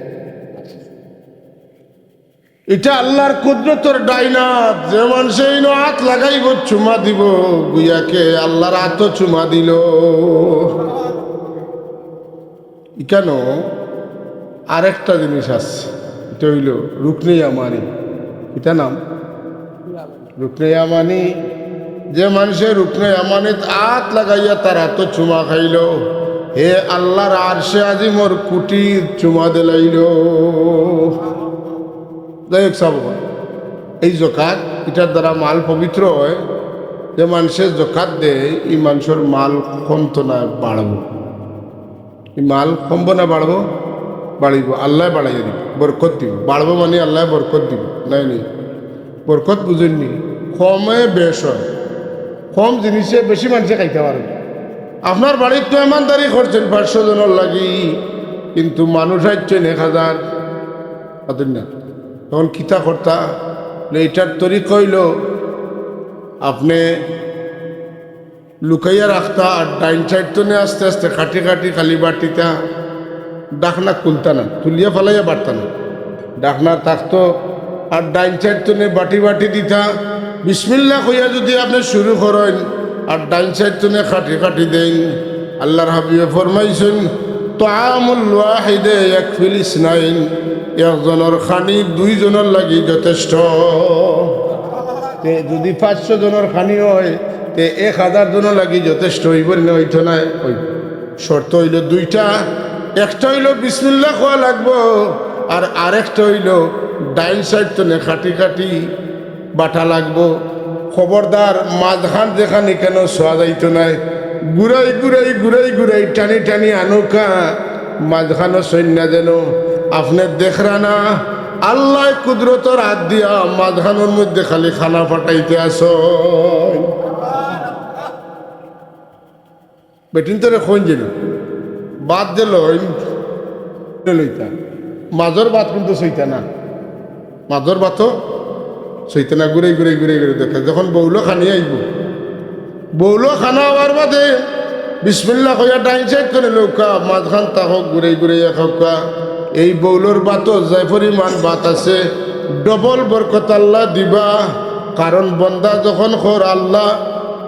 ইটা আল্লাহর কুদরতর ডাইন আত। যে মানষে ইনো আত লাগাইবো, চুমা দিবো, গুয়াকে আল্লাহর আতো চুমা দিলো। ইকানো আরেকটা জিনিস আছে, ইটা অইলো রুকনে ইয়ামানি। ইটা নাম রুকনে ইয়ামানি। যে মানষে রুকনে ইয়ামানিত আত লাগাইয়া তার আতো চুমা খাইলো, হে আল্লাহর আরশে আজিমর কুটিত চুমা দিলাইলো। যাই হোক সাব, এই জকাত, ইটার দ্বারা মাল পবিত্র অয়। যে মানষে জকাত দেয়, ই মানষর মাল কমতো নায়, বাড়বো। ই মাল কমবো না বাড়বো? বাড়িবো। আল্লায় বাড়াইয়া দিবো, বরকত দিবো। বাড়বো মানি আল্লায় বরকত দিবো, নায় নি? বরকত বুঝইন নি? কমে বেশ অয়। কম জিনিসে বেশি মানষে খাইতা পারইন। আপনার বাড়িত মেহমানদারি করছইন পাঁচশো জনর লাগি, কিন্তু মানুষ আইছইন এক হাজার, পারইন না। তখন কিতা করতা? লে, ইটার তরিকা অইলো, আপনে লুকাইয়া রাখতা আর ডাইন সাইড তনে আস্তে আস্তে কাটি কাটি খালি বাটিতা, ঢাকনা খুলতা না, তুলিয়া ফালাইয়া বাটতা না, ঢাকনা থাকতো। আর ডাইন সাইড তনে বাটি বাটি দিতা, বিসমিল্লাহ কইয়া যুদি আপনে শুরু করইন আর ডাইন সাইড তনে কাটি কাটি দেইন, আল্লাহর হাবিবে ফরমাইছইন, "তাআমুল ওয়াহিদে ইয়াকফিল ইসনাইন", একজনর খানি দুইজনর লাগি যথেষ্ট। তে যুদি পাঁচশো জনর খানি অয়, তে এক হাজার জনর লাগি যথেষ্ট অইবো নি না অইতো নায়? অইবো। শর্ত অইলো দুইটা, একটা অইলো বিসমিল্লাহ কওয়া লাগবো, আর আরেকটা অইলো ডাইন সাইড তনে কাটি কাটি বাটা লাগবো। খবরদার, মাঝখান যেখান ইখানো ছোয়া যাইতো নায়। ঘুরাই ঘুরাই, ঘুরাই ঘুরাই, টানি টানি আনউক্কা, মাঝখানো সইন্না যেন। আপনে দেখরা না, আল্লায় কুদরতর আত দিয়া মাঝখানর মধ্যে খালি খানা ফাটাইতে আছইন। বেটিন্তরে কইন যেন, ভাত যে লইন, লইতা। মাঝর ভাত কিন্তু ছইতা না। মাঝর ভাতও ছইতা না, ঘুরাই ঘুরাই ঘুরাই ঘুরাই দেখে। যখন বউলো খানি আইবো, বউলো খানা অওয়ার বাদে বিসমিল্লাহ কইয়া ডাইন সাইড তনে লউক্কা, মাঝখান থাকউক, ঘুরাই ঘুরাই খাউক্কা। এই বউলোর ভাতও যে পরিমাণ ভাত আছে, ডবল বরকত আল্লায় দিবা। কারণ বন্দা যখন কর, "আল্লাহ,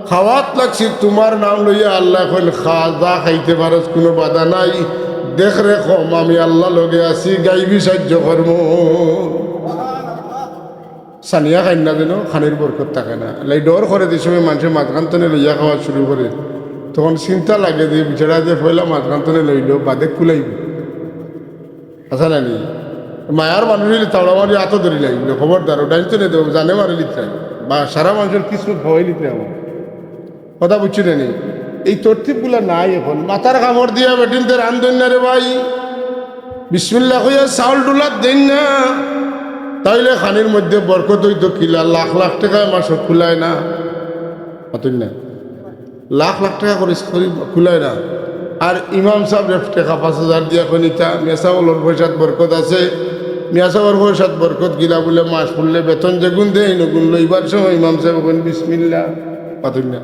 খাওয়াত লাগছি তুমার নাম লইয়া", আল্লায় কইন, "খা, যা খাইতে পারস, কুনু বাধা নাই। দেখরে কম, আমি আল্লাহ লগে আছি, গাইবি সাইয্য করমু।" ছানিয়া খাইন না যেন, খানির বরকত থাকে না। লাই ডর করে যে সময় মানষে মাঝখান তনে লইয়া খাওয়া শুরু করে, তখন চিন্তা লাগে যে বেচারা যে পয়লা মাঝখান তনে লইলো, বাদে কুলাইবো। আছে না নি? মায়ার মানুষ অইলে তাওড়া মারি আতো ধরি লাগবো, "খবরদার, ও ডাইন তনে দেও, জানে মারি লিতরায়। বা সারা মানষর কিসমত খাওয়াই লিতরায় আমার।" কথা বুঝছো না নি? এই তরতিবগুলা নাই এখন। মাথার কাপড় দিয়া বেটিন্তে রান্ধইন না রে ভাই। বিসমিল্লাহ কইয়া চাউল ডুলাত দেইন না। তাইলে খানির মধ্যে বরকত অইতো কিলা? লাখ লাখ টেকায় মাসো কুলায় না। মাতইন না। লাখ লাখ টেকা করি, করি কুলায় না। আর ইমাম সাবরে টেকা পাঁচ হাজার দিয়া কইন, "ইতা মিয়া সাব অকলর পয়সাত বরকত আছে।" মিয়া সাবর পয়সাত বরকত কিলা বুলে, মাস ফুরলে বেতন যেগুন দেইন, অগুন লইবার সময় ইমাম সাবে কইন, "বিসমিল্লাহ।" মাতইন না।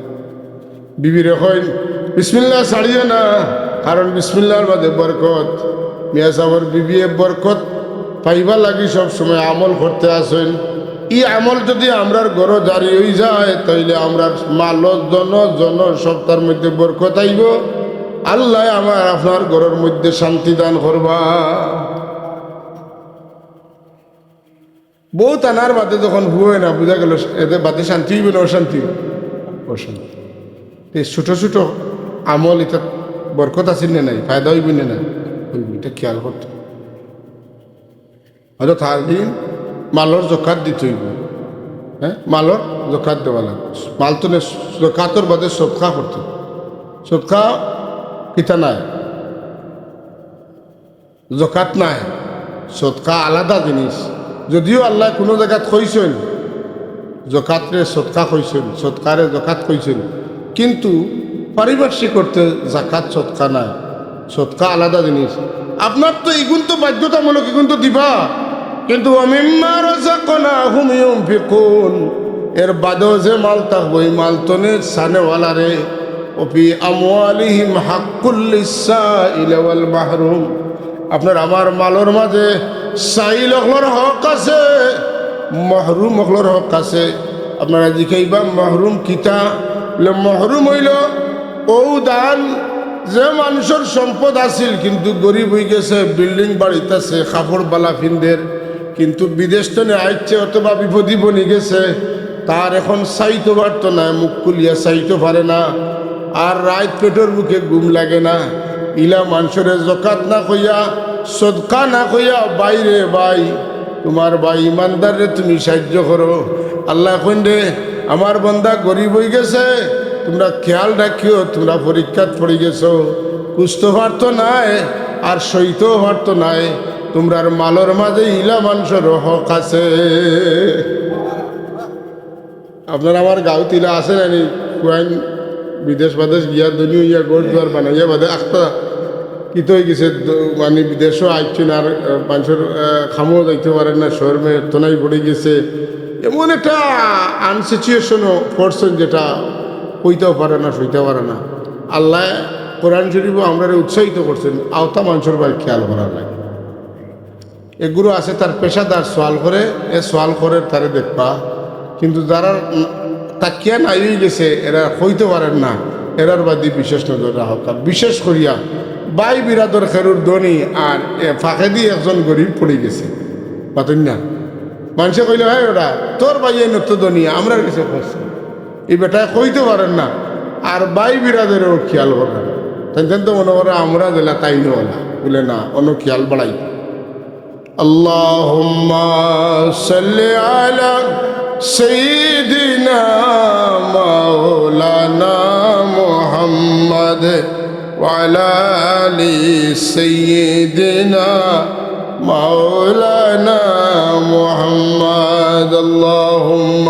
বিবিরে কইন, "বিসমিল্লাহ ছাড়িও না, কারণ বিসমিল্লাহর মাঝে বরকত।" মিয়া সাবর বিবিয়ে বরকত পাইবার লাগি সব সময় আমল করতে আছইন। ই আমল যুদি আমরার ঘরো জারি অইযায়, তাইলে আমরার মালো ধনো জন সবতার মধ্যে বরকত আইবো। আল্লায় আমার আপনার ঘরর মধ্যে শান্তি দান করবা। বউত আনার বাদে যখন হু অয় না, বুঝা গেল এতে বাদে শান্তি অইবো না অশান্তি? অশান্তি। এই ছোট ছোট আমল, ইতাত বরকত আছে নি নাই, ফায়দা অইবো নি নাই? অইবো, ইটা খেয়াল করতে। হয়তো তার দিন মালর জকাত দিতে অইবো, হ্যাঁ, মালর জকাত দেওয়া লাগবো। মাল তো নে-, জকাতর বাদে সদকা করতে। সদকা কিতা নায়? জকাত নায়, সদকা আলাদা জিনিস। যদিও আল্লায় কুনু জাগাত কইছইন, জকাতরে সদকা কইছইন, সদকারে জকাত কইছইন, কিন্তু পারিপার্শ্বিক অর্থে জাকাত সদকা নায়, সদকা আলাদা জিনিস। আপনার তো ইগুন তো বাধ্যতামূলক, ইগুন তো দিবা, কিন্তু ওয়া মিম্মা রাযাকনাহুম ইউনফিকুন, এর বাদেও যে মাল থাকবো, ই মাল তনে চানেওয়ালারে, ওয়া ফি আমওয়ালিহিম হাক্কুল লিসসাইলি ওয়াল মাহরুম, আপনার আমার মালর মাঝে সাইল অকলর হক আছে, মহরুম অকলর হক আছে। আপনারা জিকাইবা, মহরুম কিতা? বলে, মহরুম অইলো অউ দান, যে মানষর সম্পদ আছিল কিন্তু গরিব অইগেছে, বিল্ডিং বাড়িত আছে, কাপড় বালা ফিন্দের, কিন্তু বিদেশ তনে আইছে অথবা বিপদি বনি গেছে, তার এখন চাইতো পারতো নায়, মুখ খুলিয়া চাইতো পারে না, আর রাইত পেটর ভুকে ঘুম লাগে না। ইলা মানষরে জকাত না কইয়া, সদকা না কইয়া, ভাইরে ভাই, তুমার ভাই ইমানদাররে তুমি সাইয্য করো। আল্লায় কইন দে, আমার বন্দা গরিব অইগেছে, তুমরা খেয়াল রাখিও, তুমরা পরীক্ষাত পড়ি গেছো, খুজতো পারতো নায়, আর সইতেও পারতো নায়, তুমরার মালর মাঝে ইলা মানষর হক আছে। আপনার আমার গাঁওত ইলা আছে না নি? কুয়াইন বিদেশ বাদেশ গিয়া ধনী অইয়া ঘর দুয়ার বানাইয়া বাদে আখতা কিতা অইগেছে, দ-, মানে বিদেশও আইছইন আর, আহ, মানষর, আহ, কামও যাইতো পারের না, শরমে তনাই পড়ি গেছে। এমন একটা আনসিচুয়েশনও পড়ছইন যেটা কইতাও পারে না, সইতাও পারে না। আল্লায় কোরআন শরীফও আমরারে উৎসাহিত করছইন, আওতা মানষর বায় খেয়াল করার লাগি। এগুলো আছে তার পেশাদার সওয়াল করে, এ সওয়াল করে তারে দেখবা। কিন্তু যারা, উম, তাকিয়া নাই অইগেছে, এরা কইতো পারের না, এরার বাদি বিশেষ নজর রাখা দরকার। বিশেষ করিয়া ভাই বিরাদর খেরুর ধনী আর এ ফাঁকেদি একজন গরিব পড়ি গেছে। মাতইন না? মানষে কইলে, "ভাই, ওটা তোর ভাইয়ে নত্ত ধনী, আমরার গেছে কষ্ট।" ই বেটায় কইতো পারের না, আর ভাই বিরাদরেও খেয়াল করের না। তাইন তাইন তো মনো করে আমরা যেলা তাইন অলা, বলে না, অনো খেয়াল বাড়াই। اللهم صل على سيدنا مولانا محمد وعلى آل سيدنا مولانا محمد. اللهم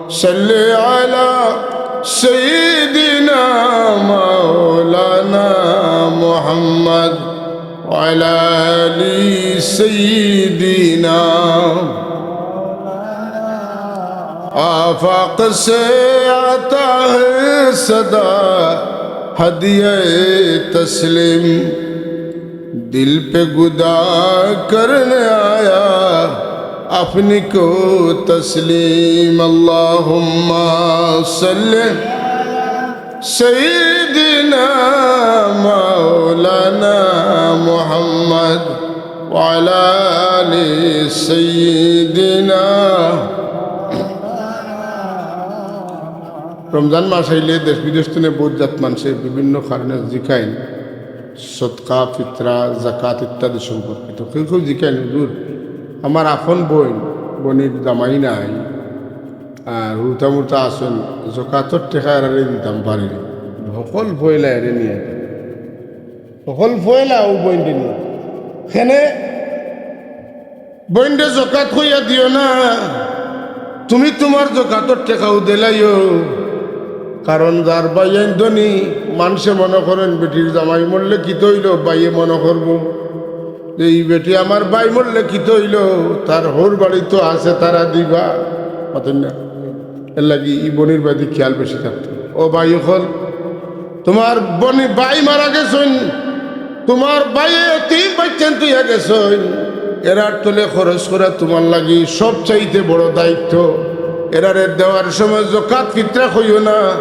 صل على سيدنا مولانا محمد وعلى آل سيدنا. آفاق سے آتا ہے صدا ہدیہ تسلیم، دل پہ گدا کرنے آیا اپنی کو تسلیم. اللهم صل سيدنا مولانا محمد وعلى آل سيدنا. রমজান মাস আইলে দেশ বিদেশ তনে বউত জাত মানষে বিভিন্ন কারণে জিকাইন, সদকা, ফিতরা, জাকাত ইত্যাদি সম্পর্কিত। কেউ কেউ জিকাইন, "হুজুর, আমার আপন বইন, বইনর জামাই নাই, আর হুরুতা মুরুতা আছইন, জকাতর টেকা এরারে দিতাম পারি না।" হকল পয়লা এরে নিয়া, হকল পয়লা অউ বইনরে নিয়া। কেনে? বইনরে জকাত কইয়া দিও না, তুমি তুমার জকাতর টেকাউ দিলাইও। কারণ যার ভাইয়াইন ধনী, মানষে মনো করইন বেটির জামাই মরলে কিতা অইলো, ভাইয়ে মনো করবো যে ই বেটি আমার ভাই মরলে কিতা অইলো, তার হউর বাড়ি তো আছে, তারা দিবা। মাতইন না? এরলাগি ই বইনর বাদি খেয়াল বেশি থাকতো। ও ভাই অকল, তুমার বইন, ভাই মারা গেছইন, তুমার ভাইয়ে এতিম বাইচ্চাইন থইয়া গেছইন, এরার তলে খরচ করা তুমার লাগি সবচাইতে বড় দায়িত্ব। এরারে দেওয়ার সময় জকাত ফিতরা কইও না,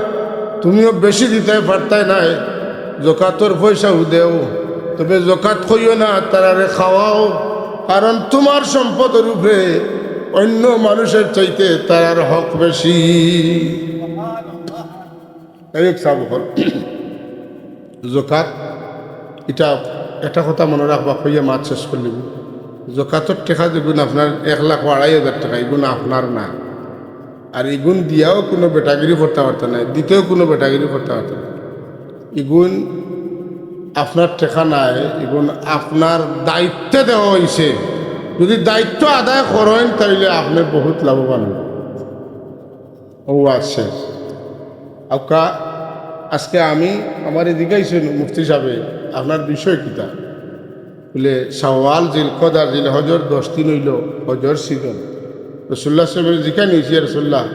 তুমিও বেশি দিতায় পারতায় নায়, জকাতর পয়সাউ দেও, তবে জকাত কইও না, তারারে খাওয়াও, কারণ তুমার সম্পদর উপরে অন্য মানুষের চাইতে তারার হক বেশি। এই এক সাব হল জকাত, ইটা একটা কথা মনো রাখবা, কইয়া মাত শেষ করিলিমু। জকাতর টেকা যেগুন আপনার এক লাখ আড়াই হাজার টেকা, ইগুন আপনার না। আর ইগুন দিয়াও কুনু বেটাগিরি করতা পারতা নায়, দিতেও কুনু বেটাগিরি করতা পারতা নায়। ইগুন আপনার টেকা নায়, ইগুন আপনার দায়িত্বে দেওয়া অইছে। যুদি দায়িত্ব আদায় করইন, তাইলে আপনে বহুত লাভবান অইবা। অউ আছে। আউক্কা, আজকে আমি, আমারে জিগাইছইন মুফতি সাবে, আপনার বিষয় কিতা? বুলে, শাওয়াল, জিলকদ আর জিলহজর দশ দিন অইলো হজর সিজন। রাসুলুল্লাহ সাল্লাল্লাহু আলাইহি ওয়াসাল্লামরে জিকানি অইছে, "ইয়া রাসুলুল্লাহ,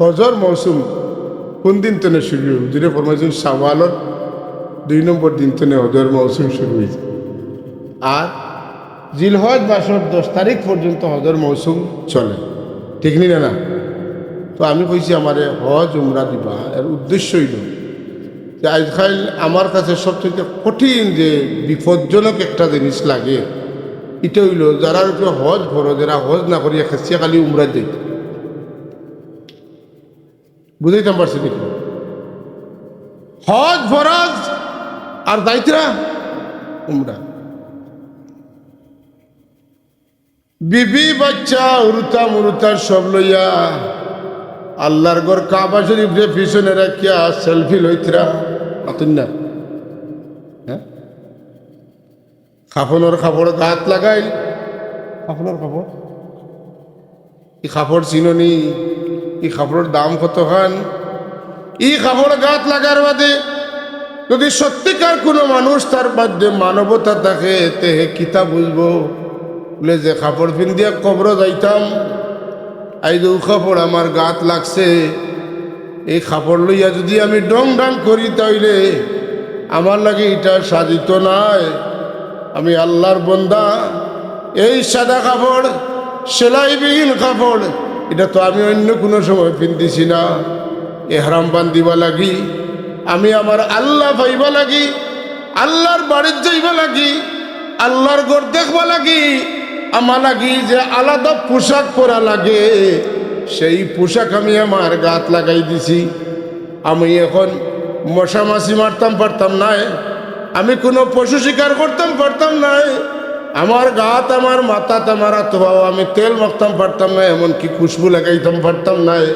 হজর মৌসুম কুন দিন তনে শুরু অইবো?" হুজুরে ফরমাইছইন, "শাওয়ালর দুই নম্বর দিন তনে হজর মৌসুম শুরু অইযায়।" আর জিলহজ মাসর দশ তারিখ পর্যন্ত হজর মৌসুম চলে, ঠিক নি না? না, তো আমি কইছি, "আমারে হজ উমরা দিবা, এর উদ্দেশ্য অইলো যে আইজকাইল আমার কাছে সবচেয়ে কঠিন যে বিপজ্জনক একটা জিনিস লাগে, ইটা অইলো যারার উপরে হজ ফরজ, এরা হজ না করিয়া খেসিয়া খালি উমরা যাইত।" বুঝাইতাম পারছি দেখি, হজ ফরজ আর যাইতরা উমরা। বিবি, বাচ্চা, উরুতা মুরুতা সব লইয়া আল্লার ঘর কাবা শরীফরে পিছনে রাখিয়া সেলফি লইতরা। মাতইন না? হ্যাঁ? কাফনর কাপড় গাত লাগাইল, কাফনর কাপড়, ই কাপড় চিননি, ই কাপড়র দাম কতখান? ই কাপড় গাত লাগার বাদে যুদি সত্যিকার কুনু মানুষ তার মধ্যে মানবতা থাকে, তে হে কিতা বুঝবো? বুলে, "যে কাপড় পিন্দিয়া কবরো যাইতাম, আইজ অউ কাপড় আমার গাত লাগছে, এই কাপড় লইয়া যুদি আমি ঢং ঢাং করি, তাইলে আমার লাগি ইটা সাধিত নায়। আমি আল্লার বন্দা, এই সাদা কাপড়, সেলাইবিহীন কাপড়, ইটা তো আমি অইন্য কুনু সময় পিন্দিছি না।" এহরাম বান্দিবা লাগি, আমি আমার আল্লা পাইবা লাগি, আল্লার বাড়িত যাইবা লাগি, আল্লার ঘর দেখবা লাগি, আমার লাগি যে আলাদা পোশাক পরা লাগে, সেই পোশাক আমি আমার গাত লাগাই দিছি। আমি এখন মশা মাছি মারতাম পারতাম নায়, আমি কুনু পশু শিকার করতাম পারতাম নায়, আমার গাত, আমার মাথাত, আমার আত পাও আমি তেল মাখতাম পারতাম নায়, এমনকি খুশবু লাগাইতাম পারতাম নায়।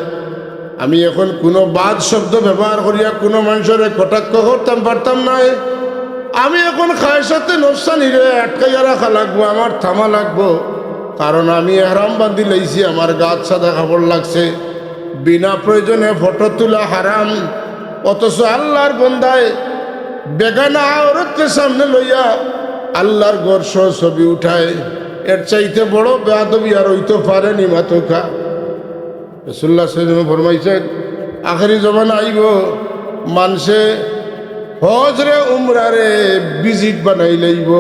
আমি এখন কুনু বাদ শব্দ ব্যবহার করিয়া কুনু মানষরে কটাক্ষ করতাম পারতাম নায়। আমি এখন খায়েশাতে নফসানিরে আটকাইয়া রাখা লাগবো, আমার থামা লাগবো, কারণ আমি এহরাম বান্দি লাইছি, আমার গাত সাদা কাপড় লাগছে। বিনা প্রয়োজনে ফটো তুলা হারাম, অথচ আল্লার বন্দায় বেগানা আওরতরে সামনে লইয়া আল্লার ঘর সহ ছবি উঠায়, এর চাইতে বড় বেয়াদবি আর অইতো পারে নি? মাতউক্কা। রাসুলুল্লাহ সাল্লাল্লাহু আলাইহি ওয়াসাল্লাম ফরমাইছইন, আখেরি জমানা আইবো, মানষে হজরে উমরারে ভিজিট বানাইলাইবো।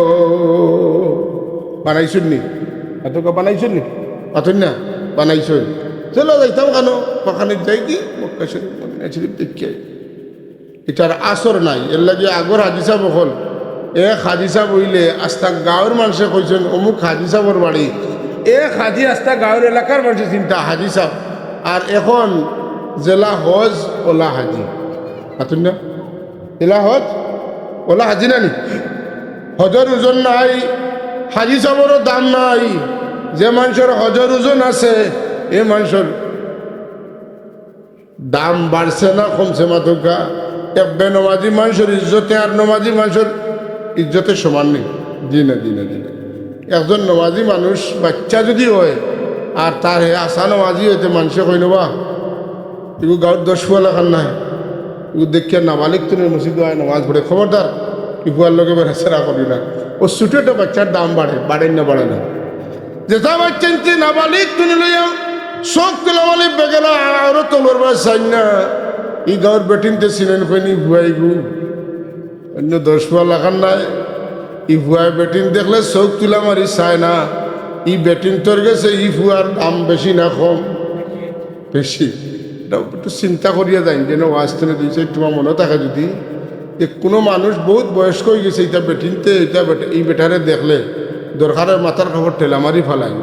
বানাইছইন নি? মাতউক্কা, বানাইছইন নি? মাতইন না? বানাইছইন। চলো যাইতাম কেনে? অখানো যাইগি, মক্কা শরীফ, মদিনা শরীফ দেখিয়া আই। ইটার আসর নাই। এরলাগি আগর হাজি সাব অকল, এক হাজি সাব অইলে আস্তা গাঁওর মানষে কইছইন, "অমুক হাজি সাবর বাড়ি।" এক হাজি আস্তা গাঁওর এলাকার মানষে চিনতা হাজি সাব। আর এখন যেলা হজ, অলা হাজি। মাতইন না? যেলা হজ, অলা হাজি না নি? হজর ওজন নাই, হাজি সাবরও দাম নাই। যে মানষর হজর ওজন আছে, এ মানষর দাম বাড়ছে না কমছে? মাতউক্কা। এক বেনমাজি মানষর ইজ্জতে আর নমাজি মানষর ইজ্জতে সমান নি? জি না, জি না, জি না। একজন নমাজি মানুষ বাইচ্চা যুদি অয় আর তার হে আছা নমাজি অইতে মানষে কইন, "বা, ইগু গাঁওর দশ ফুয়া লাখান নায়, ইগু দেখিয়া নাবালিগ তুনে মসজিদো আয় নমাজ পড়ে, খবরদার, ই ফুয়ার লগে বেড়াছেড়া করি না।" অউ ছুটো একটা বাইচ্চার দাম বাড়ে, বাড়ে না, বাড়ে না? যেতা বাইচ্চাইন্তে নাবালিগ তুনি লইয়া চউখ তুলা মালি বেগানা আওরতর বায় চাইন না, ই গাঁওর বেটিন্তে চিনইন কইন ই ফুয়া ইগু। অইন্য দশ ফুয়া লাখান নায়, ই ফুয়ায় বেটিন দেখলে চউখ তুলা মারি চায় না। ই বেটিন্তর গেছে ই ফুয়ার দাম বেশি না কম? বেশি। ইটা একটু চিন্তা করিয়া যাইন, যেন ওয়াজ তুনে দুই চাইর তুমার মনো থাকে যুদি, যে কুনু মানুষ বউত বয়স্ক অইগেছে, ইতা বেটিন্তে, ইতা বেটা, ই বেটারে দেখলে দরকারে মাথার কাপড় ঠেলা মারি ফালাইন।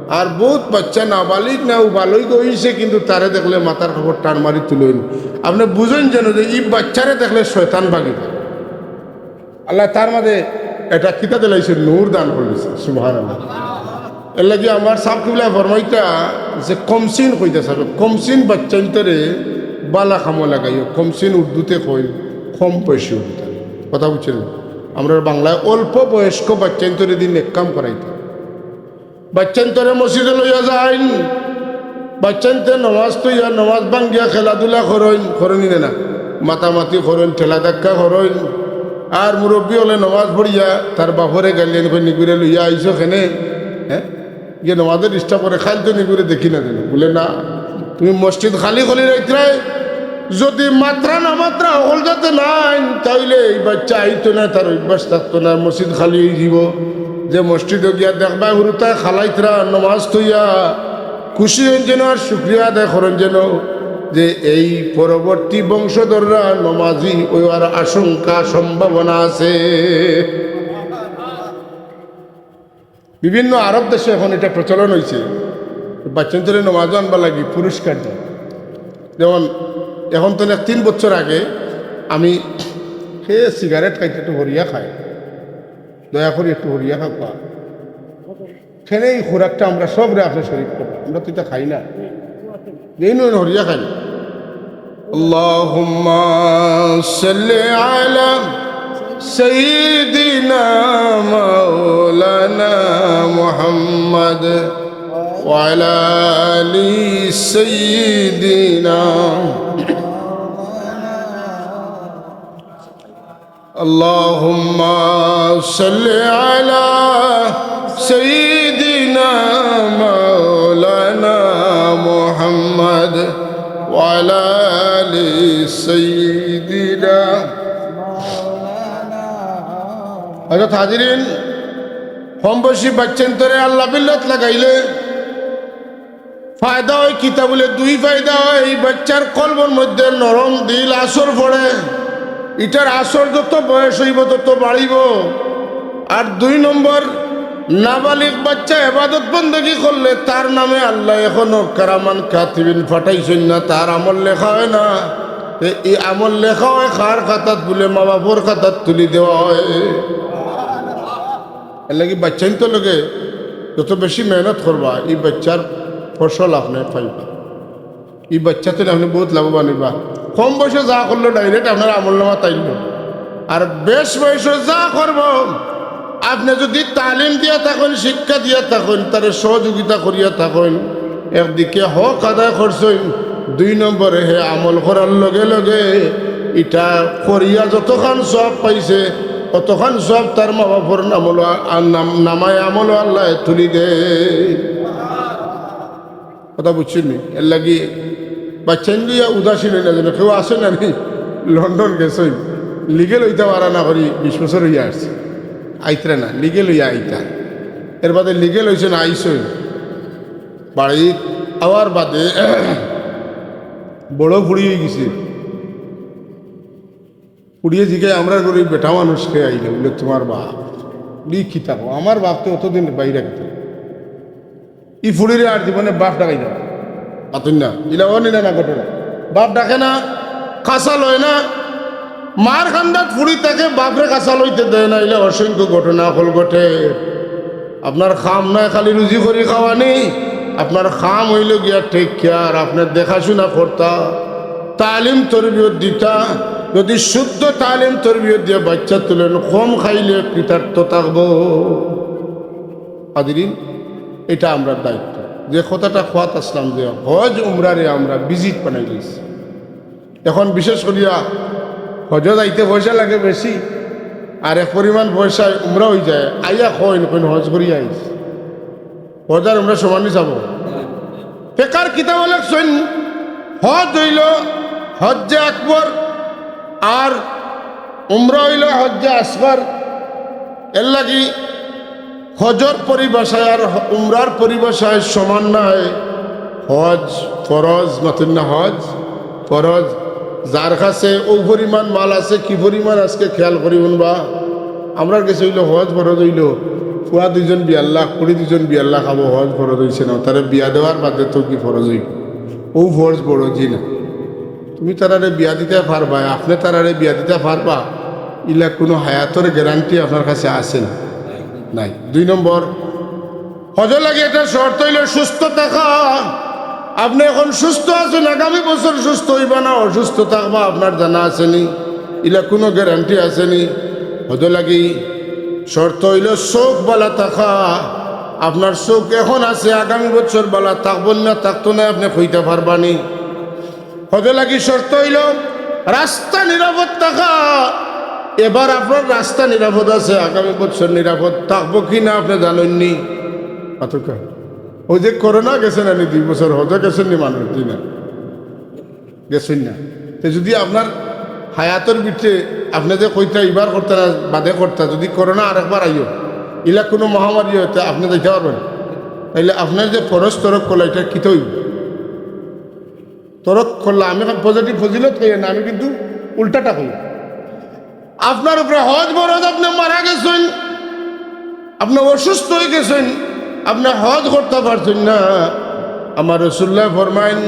আর বউত বাইচ্চা নাবালিগ না ও বালিগ অইছে, কিন্তু তারে দেখলে মাথার কাপড় টান মারি তুলইন। আপনে বুঝইন যেন যে ই বাইচ্চারে দেখলে শয়তান ভাগি। আল্লায় তার মাঝে এটা কিতা দিলাইছে, নূর দান করিলিছে। সুবহানাল্লাহ। এরলাগি আমার সাব কিবলায় ফরমাইতা যে কমসিন কইতা সাবে, কমসিন বাইচ্চাইন্তরে বালা কামো লাগাইও। কমসিন উর্দুতে কইন কম বয়সী অইতা। কথা বুঝছইন? আমরার বাংলায় অল্প বয়স্ক বাইচ্চাইন্তরে দি নেক কাম করাইতা। বাইচ্চাইন্তরে মসজিদো লইয়া যাইন, বাইচ্চাইন্তে নমাজ থইয়া নমাজ ভাঙ্গিয়া খেলাধুলা করইন, করইন নি না? মাতামাতি করইন, ঠেলা ধাক্কা করইন। আর মুরব্বি অকলে নমাজ পড়িয়া তার বাপরে গাইল্লাইন, কইন, "নিগুরে লইয়া আইছো কেনে? হে? ইগে নমাজে disturb করে, কাইল তো নিগুরে দেখি না যেন।" বুলে, "না, তুমি মসজিদ খালি করি রাখরায়, যুদি মাতরা না মাতরা হকল যাতে না আইন, তাইলে ই বাইচ্চা আইতো না, তার অভ্যাস থাকতো না, মসজিদ খালি অইযিবো।" যে মসজিদো গিয়া দেখবায় হুরুতায় খালাইতরা নমাজ থইয়া, খুশি অইন যেন আর শুকরিয়া আদায় করইন যেন যে এই পরবর্তী বংশধররা নমাজি অইবার আশঙ্কা সম্ভাবনা আছে। বিভিন্ন আরব দেশো এখন ইটা প্রচলন অইছে, বাইচ্চাইন্তরে নমাজো আনবার লাগি পুরস্কার দেয়। যেমন এখন তো না, তিন বছর আগে আমি, হে সিগারেট খাইতে একটু হরিয়া খায়, দয়া করি একটু হরিয়া খাউক্কা। কেনে ই খোরাকটা আমরা সবরে আপনে শরিক করবা, আমরা তো ইটা খাই না, যেইন অইন হরিয়া খাই না। اللهم صل على سيدنا مولانا محمد وعلى آل سيدنا. اللهم صل على سيدنا مولانا محمد وعلى آل سيدنا. হযরত হাজিরিন, কম বয়সী বাইচ্চাইন্তরে আল্লাহ বিল্লাত লাগাইলে ফায়দা অয় কিতা? বুলে দুই ফায়দা অয়। ই বাইচ্চার কলবর মধ্যে নরম দিল আসর পড়ে, ইটার আসর যত বয়স অইবো তত বাড়িবো। আর দুই নম্বর, নাবালিগ বাইচ্চা এবাদত বন্দেগি করলে তার নামে আল্লায় এখনো কেরামান কাতিবিন পাঠাইছইন না, তার আমল লেখা অয় না। এ-, ই আমল লেখা অয় কার খাতাত? বুলে মা বাপর খাতাত তুলি দেওয়া অয়। এরলাগি বাইচ্চাইন্তর লগে যত বেশি মেহনত করবা, ই বাইচ্চার ফসল আপনে পাইবা। ই বাইচ্চা থনে আপনে বউত লাভবান অইবা। কম বয়সো যা করলো direct আপনার আমলনামাত আইলো। আর বেশ বয়সো যা করবো, আপনে যুদি তালিম দিয়া থাকইন, শিক্ষা দিয়া থাকইন, তারে সহযোগিতা করিয়া থাকইন, একদিকে হক আদায় করছইন, দুই নম্বরে হে আমল করার লগে লগে ইটা করিয়া যতখান সওয়াব পাইছে, অতখান সওয়াব তার মা বাপর নামলো, আর নাম-, নামায় আমলো আল্লায় তুলি দেইন। কথা বুঝছইন নি? এরলাগি বাইচ্চাইন লইয়া উদাসীন অইন না যেন। কেউ আছইন না নি? লন্ডন গেছইন, legal অইতা পারা না করি বিশ বছর অইয়া আইছে, আইতরা না, legal অইয়া আইতা। এরবাদে legal অইছইন, আইছইন। বাড়িত আওয়ার বাদে বড় ফুড়ি অইগেছে। ফুড়িয়ে জিগায়, "আমরার ঘরো ই বেটা মানুষ কে আইলা?" বুলে, "তুমার বাপ।" "ই কিতা কও? আমার বাপ তো অতদিন বাইরে গেছে।" ই ফুড়িরে আর জীবনে বাপ ডাকাইতা পারইন না। ইলা অয় নি না ঘটনা? বাপ ডাকে না, কাছা লয় না। মার কান্দাত ফুড়ি থাকে, বাপরে কাছা লইতে দেয় না। ইলা অসংখ্য ঘটনা অকল ঘটে। আপনার কাম নাই খালি রুজি করি খাওয়ানি, আপনার কাম অইলো গিয়া take care, আপনার দেখাশুনা করতা, তালিম তরবিয়ত দিতা। যুদি শুদ্ধ তালিম তরবিয়ত দিয়া বাইচ্চা তুলেন, কম খাইলে কৃতার্থ থাকবো। হাজিরিন, ইটা আমরার দায়িত্ব। যে কথাটা কওয়াত আছলাম যে হজ উমরারে আমরা visit বানাইলিছি, এখন বিশেষ করিয়া হজো যাইতে পয়সা লাগে বেশি, আর এক পরিমাণ পয়সায় উমরা অইযায়। আইয়া কইন, কইন, "হজ করিয়া আইছি।" হজ আর উমরা সমান নি? ফেকার কিতাবো লেখছইন, হজ অইলো হজ্জে আকবর, আর উমরা অইলো হজ্জে আসগর। এরলাগি হজর পরিভাষায় আর হ-, উমরার পরিভাষায় সমান নায়। হজ ফরজ, মাতইন না হজ ফরজ। যার কাছে অউ পরিমাণ মাল আছে, কি পরিমাণ আজকে খেয়াল করি হুনবা। আমরার গেছে অইলো হজ ফরজ অইলো, পুয়া দুইজন বিয়াল্লা, কুড়ি দুইজন বিয়াল্লা খাবো, হজ ফরজ অইছে না, তারে বিয়া দেওয়ার বাদে তো কি ফরজ অইবো? অউ ফরজ বড়, জি না। তুমি তারারে বিয়া দিতায় পারবায়, আপনে তারারে বিয়া দিতায় পারবা, ইলা কুনু হায়াতর গ্যারান্টি আপনার কাছে আছে না, নাই। দুই নম্বর, হজর লাগি একটা শর্ত অইলো সুস্থ থাকা। আপনে এখন সুস্থ আছইন, আগামী বছর সুস্থ অইবা না, অসুস্থ থাকবা, আপনার জানা আছে নি? ইলা কুনু গ্যারান্টি আছে নি? হজর লাগি শর্ত অইলো চউখ বালা থাকা। আপনার চউখ এখন আছে, আগামী বছর বালা থাকবো না থাকতো না, আপনে কইতা পারবা নি। হজর লাগি শর্ত অইলো রাস্তা নিরাপদ থাকা। এবার আপনার রাস্তা নিরাপদ আছে, আগামী বছর নিরাপদ থাকবো কি না আপনে জানইন নি? অতকা অউ যে করোনা গেছে না নি দুই বছর, হজো গেছইন নি মানুষ, জি না, গেছইন না। তে যুদি আপনার হায়াতর ভিতরে আপনে যে কইতা ইবার করতা না, বাদে করতা, যুদি করোনা আরেকবার আইও, ইলা কুনু মহামারী অয়, তে আপনে যাইতা পারবা না। তাইলে আপনার যে ফরজ তরক করলা, ইটা কিতা অইবো? তরক করলা, আমি এখন পজিটিভ ফজিলত কই না, আমি কিন্তু উল্টাটা কই। আপনার উপরে হজ ফরজ, আপনে মারা গেছইন, আপনে অসুস্থ অইগেছইন, আপনে হজ করতা পারছইন না। আমার রাসুলুল্লায় ফরমাইন,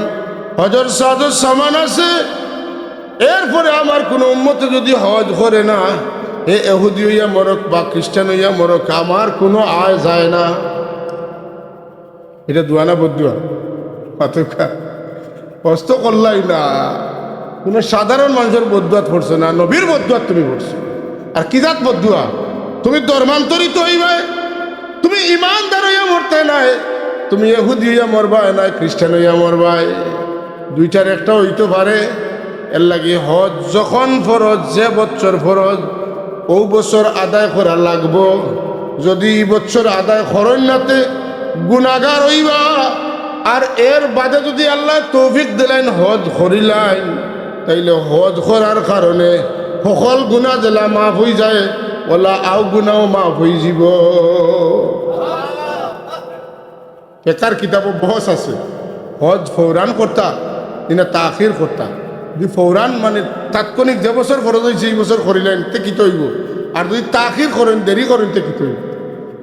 হজর সাজর সামান আছে, এরপরে আমার কুনু উম্মতে যুদি হজ করে না, হে এহুদি অইয়া মরক বা খ্রিস্টান অইয়া মরক, আমার কুনু আয় যায় না। ইটা দোয়া না বদদোয়া? মাতউক্কা। হজ তো করলায় না, কুনু সাধারণ মানষর বদদোয়াত পড়ছো না, নবীর বদদোয়াত তুমি পড়ছো। আর কি জাত বদদোয়া? তুমি ধর্মান্তরিত অইবায়, তুমি ইমানদার অইয়া মরতায় নায়, তুমি ইহুদি অইয়া মরবায় নায়, খ্রিস্টান অইয়া মরবায়। দুইটার একটা অইতো পারে। এরলাগি হজ যখন ফরজ, যে বছর ফরজ, অউ বছর আদায় করা লাগবো। যুদি ই বছর আদায় করইন না তে গুনাগার অইবা। আর এর বাদে যুদি আল্লায় তৌফিক দিলাইন, হজ করিলাইন, তাইলে হজ করার কারণে হকল গুনা যেলা মাফ অইযায়, অলা আউ গুনাও মাফ অইযিবো। ফেকার কিতাবো বহস আছে, হজ ফৌরান করতা, ইনা তাখির করতা। যুদি ফৌরান মানে তাৎক্ষণিক যে বছর ফরজ অইছে, ই বছর করিলাইন, তে কিতা অইবো? আর যুদি তাখির করইন, দেরি করইন, তে কিতা অইবো?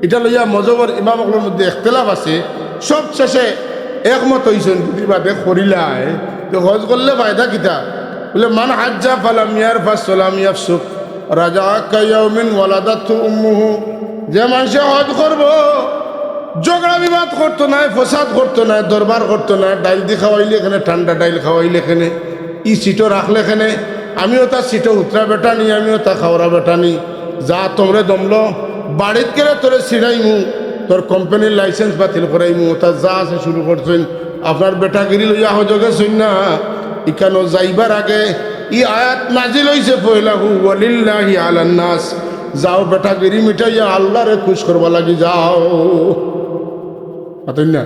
ইটা লইয়া মজহবর ইমাম অকলর মধ্যে ইখতিলাফ আছে। সব শেষে একমত অইছইন, যুদি বাদে করিলায়, তে হজ করলে ফায়দা কিতা? বুলে, "মান হাজ্জা ফালাম ইয়ারফাস ওয়ালাম ইয়াফসুক, রাজাআ কাইয়াউমিন ওয়ালাদাতহু উম্মুহু।" যে মানষে হজ করবো, ঝগড়া বিবাদ করতো নায়, ফসাদ করতো নায়, দরবার করতো নায়, ডাইল দি খাওয়াইলে কেনে, ঠান্ডা ডাইল খাওয়াইলে কেনে, ই সিটো রাখলে কেনে, আমি অতা সিটো হুতরা বেটা নি, আমি অতা খাওরা বেটা নি, যা তোমরে দমলো, বাড়িত গেলে তোরে ছিড়াইমু, তোর কোম্পানির লাইসেন্স বাতিল করাইমু, অতা যা আছে শুরু করছইন। আপনার বেটাগিরি লইয়া হজো গেছইন না, ইকানো যাইবার আগে ই আয়াত নাজিল অইছে পয়লা, "হু ওয়ালিল্লাহি আলান নাস।" যাও বেটাগিরি মিটাইয়া আল্লারে খুশ করবার লাগি যাও। মাতইন না?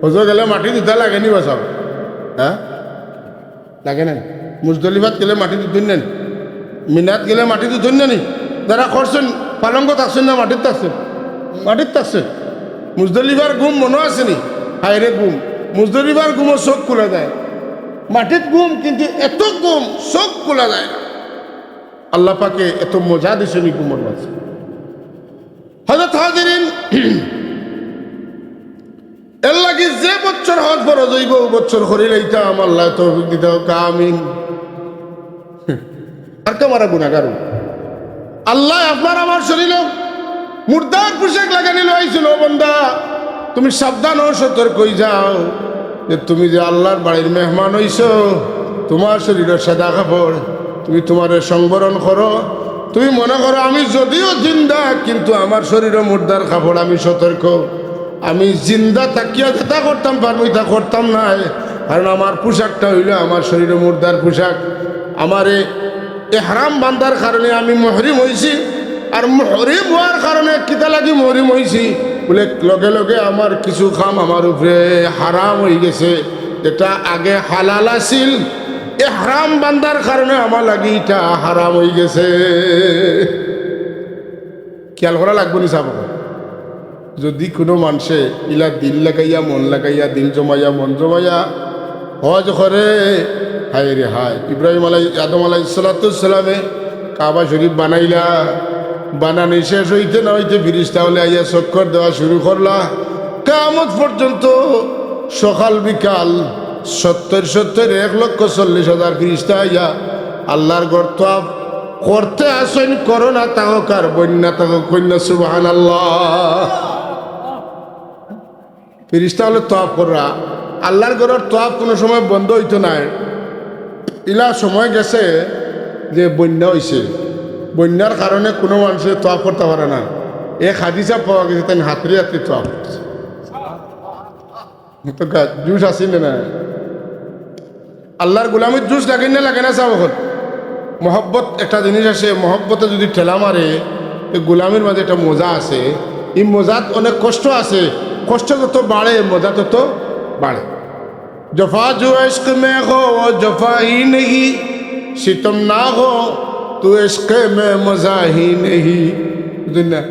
হজো গেলে মাটি দিতা লাগে নি বা সাব? হ্যাঁ? লাগে না নি? মুজদলিফাত গেলে মাটি দিতইন না নি? মিনাত গেলে মাটি দিতইন না নি? যারা করছইন, পালঙ্গো থাকছইন না মাটিত থাকছইন? মাটিত থাকছইন। মুজদলিফার ঘুম মনো আছে নি? হায়রে ঘুম। মুজদলিফার ঘুমো চউখ খুলা যায়। মাটিত ঘুম, কিন্তু এত ঘুম, চউখ খুলা যায় না। আল্লাহ পাকে এত মজা দিছইন ই ঘুমর মাঝে। হযরত হাজিরিন, এরলাগি যে বছর হজ ফরজ অইবো, অউ বছর করিলাইতাম, আল্লায় তৌফিক দিতা, কউক্কা আমিন। আর তো আমরা গুনাগার। আল্লায় আপনার আমার শরীরো মুর্দার পোশাক লাগানি লইছইন, ও বান্দা, তুমি সাবধান অও, সতর্ক অইযাও যে তুমি যে আল্লার বাড়ির মেহমান অইছো, তুমার শরীরো সাদা কাপড়, তুমি তুমারে সংবরণ করো। তুমি মনো করো আমি যদিও জিন্দা, কিন্তু আমার শরীরো মুর্দার কাপড়, আমি সতর্ক। আমি জিন্দা থাকিয়া যেতা করতাম পারমু, ইতা করতাম নায়, কারণ আমার পোশাকটা অইলো আমার শরীরো মুর্দার পোশাক। আমারে এহরাম বান্ধার কারণে আমি মুহরিম অইছি, আর মুহরিম অওয়ার কারণে কিতা লাগি মুহরিম অইছি? বুলে, লগে লগে আমার কিছু কাম আমার উপরে হারাম অইগেছে, যেটা আগে হালাল আছিল, এহরাম বান্ধার কারণে আমার লাগি ইটা হারাম অইগেছে। খিয়াল করা লাগবো নি সাব? যুদি কুনু মানষে ইলা দিল লাগাইয়া, মন লাগাইয়া, দিল জমাইয়া, মন জমাইয়া হজ করে, হায়রে হায়, ইব্রাহিম আলাই-, আদম আলাইহিস সালাতু ওয়াস সালামে কাবা শরীফ বানাইলা, বানানি শেষ অইতে না অইতে ফিরিস্তা অকলে আইয়া চক্কর দেওয়া শুরু করলা। কিয়ামত পর্যন্ত সকাল বিকাল সত্তর সত্তর এক লক্ষ চল্লিশ হাজার ফিরিস্তা আইয়া আল্লার ঘর তওয়াফ করতে আছইন, করোনা থাকউক আর বন্যা থাকউক, কইন না সুবহানাল্লাহ। ফিরিস্তা অকলে তওয়াফ কররা, আল্লার ঘরর তওয়াফ কুনু সময় বন্ধ অইতো নায়। ইলা সময় গেছে যে বন্যা অইছে, বন্যার কারণে কুনু মানষে তওয়াফ করতা পারে না। এক হাদিসা পাওয়া গেছে, তাইন হাতড়ি হাতড়ি তওয়াফ করছে। তো গা-, জুশ আছে না? আল্লার গুলামিত জুশ লাগে না, লাগে না? চাও অখন, মহব্বত একটা জিনিস আছে, মহব্বতে যদি ঠেলা মারে, এই গুলামির মাঝে একটা মজা আছে। এই মজাত অনেক কষ্ট আছে, কষ্ট যত বাড়ে মজা তত বাড়ে। جفا جو عشق میں ہو وہ جفا ہی نہیں، ستم نہ ہو تو عشق میں مزہ ہی نہیں। বুঝছইন না?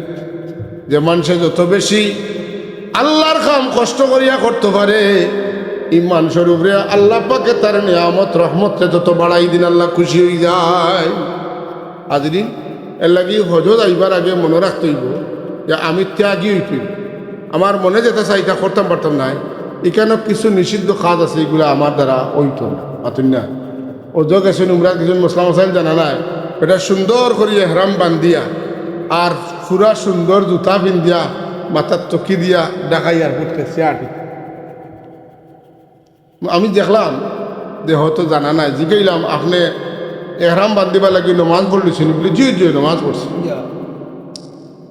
যে মানষে যত বেশি আল্লার কাম কষ্ট করিয়া করতো পারে, ই মানষর উপরে আল্লা পাকে তার নিয়ামত রহমতরে তত বাড়াই দিন, আল্লা খুশি অইযায়। হাজিরিন, এরলাগি হজো যাইবার আগে মনো রাখতে অইবো যে আমি ত্যাগী অইতে অইবো। আমার মনে যেটা চায় ইটা করতাম পারতাম নায়। ইখানো কিছু নিষিদ্ধ কাজ আছে, ইগুলা আমার দ্বারা অইতো না। মাতইন না? হজো গেছইন, উমরাত গেছইন, মসলা মাসাইল জানা নাই, ইটা সুন্দর করি এহরাম বান্ধিয়া আর পুরা সুন্দর জুতা পিন্ধিয়া মাথাত টুকি দিয়া ঢাকা এয়ারপোর্ট গেছে আর কি। আমি দেখলাম যে হয়তো জানা নাই, জিগাইলাম, "আপনে এহরাম বান্ধিবার লাগি নমাজ পড়লিছইন?" বুলে, "জি, জি, নমাজ পড়ছি।"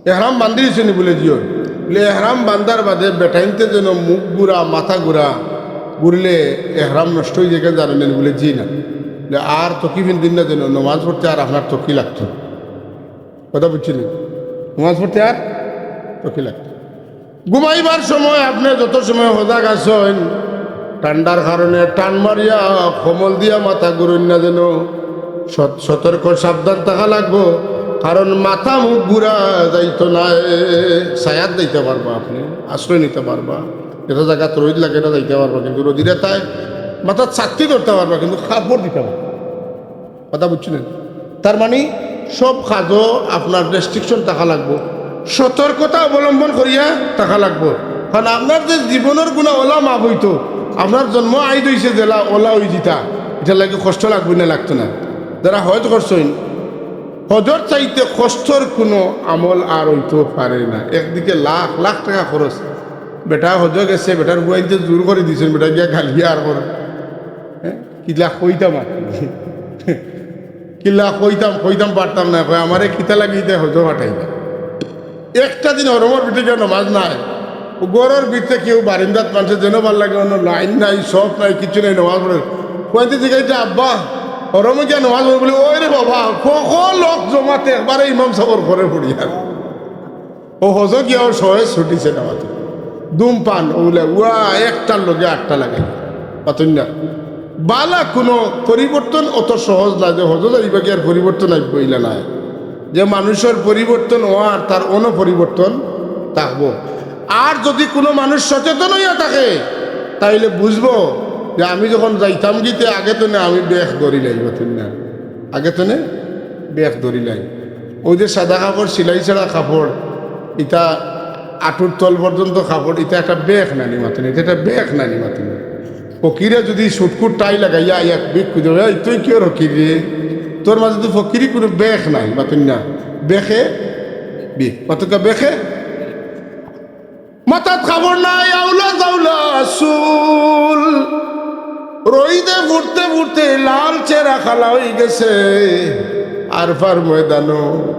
"এহরাম বান্ধিলিছইন?" বুলে, "জি অয়।" বুলে, "এহরাম বান্ধার বাদে বেটাইন্তে যেন মুখ ঘুরা, মাথা ঘুরা, ঘুরলে এহরাম নষ্ট অইযায়, জানইন নি?" বুলে, "জি না।" বুলে, "আর টুকি পিন্ধিন না যেন, নমাজ পড়তে আর আপনার টুকি লাগতো না।" কথা বুঝছইন নি? নমাজ পড়তে আর টুকি লাগতো। ঘুমাইবার সময় আপনে যত সময় হজাগ আছইন, ঠান্ডার কারণে টান মারিয়া, কম্বল দিয়া মাথা ঘুরইন না যেন। সত-, সতর্ক সাবধান থাকা লাগবো, কারণ মাথা মুখ ঘুরা যাইতো নায়। ছায়াত যাইতা পারবা আপনে, আশ্রয় নিতা পারবা। যেটা জাগাত রইদ লাগে, ইটা যাইতা পারবা, কিন্তু রইদর তায় মাথাত ছাতি ধরতা পারবা, কিন্তু কাপড় দিতা পারবা। কথা বুঝছইন নি? তার মানে সব কাজো আপনার restriction থাকা লাগবো, সতর্কতা অবলম্বন করিয়া থাকা লাগবো। কারণ আপনার যে জীবনর গুনা অলা মাফ অইতো, আপনার জন্ম আইজ অইছে যেলা অলা অইযিতা, ইটার লাগি কষ্ট লাগবো না, লাগতো না। যারা হজ করছইন, হজর চাইতে কষ্টর কুনু আমল আর অইতো পারে না। একদিকে লাখ লাখ টেকা খরচ, বেটা হজো গেছে, বেটার পুয়াইন্তে জোর করি দিছইন, বেটা গিয়া গালিয়া আর করে। হ্যাঁ? কিলা কইতাম আর কি। কিলা কইতাম, কইতাম পারতাম না, কয়, "আমারে কিতা লাগি ইতা হজো পাঠাইলা?" একটা দিন হরমর ভিতরে গিয়া নমাজ নাই, ও ঘরর ভিতরে কেউ বারিন্দাত মানষে যেন ভালা লাগে, অনো লাইন নাই, সব নাই, কিচ্ছু নাই, নমাজ পড়ে। কইতে জিগাইছে, "আব্বা, হরমো গিয়া নমাজ পড়ো?" বুলে, "ওই রে বাবা, কত লোক জমাতে একবারে ইমাম সাবর ঘরে পড়িয়া।" ও হজো গিয়াও সহে ছুটিছে না মাত্র। ধূমপান, ওগুলা, উয়া, একটার লগে আটটা লাগে। মাতইন না? বালা কুনু পরিবর্তন অত সহজ না যে হজো যাইবা গিয়া আর পরিবর্তন আইবো, ইলা নায়। যে মানুষর পরিবর্তন অওয়ার, তার অনো পরিবর্তন থাকবো। আর যদি কুনু মানুষ সচেতন অইয়া থাকে, তাইলে বুঝবো যে আমি যখন যাইতাম গিতে আগে তো না আমি বেখ ধরিলাই, মাতইন না? আগে তো নে বেখ ধরিলাই। ওই যে সাদা কাপড়, সিলাই ছাড়া কাপড়, ইটা আটুর তল পর্যন্ত কাপড়, ইটা একটা বেখ নানি মাতইন না, ইটা একটা বেখ নানি মাতইন না। ফকিরে যদি সুটকুট টাই লাগাইয়া আইয়া ভিক খুজে, "এই তুই কিওর ফকির রে? তোর মাঝে তো ফকিরি কুনু বেখ নাই," মাতইন না। বেখে বি, মাতউক্কা বেখে। মাথাত কাপড় নাই, আউলা জাউলা চুল, রইদে ফুটতে ফুটতে লাল চেহারা কালা অইগেছে। আরফার ময়দানো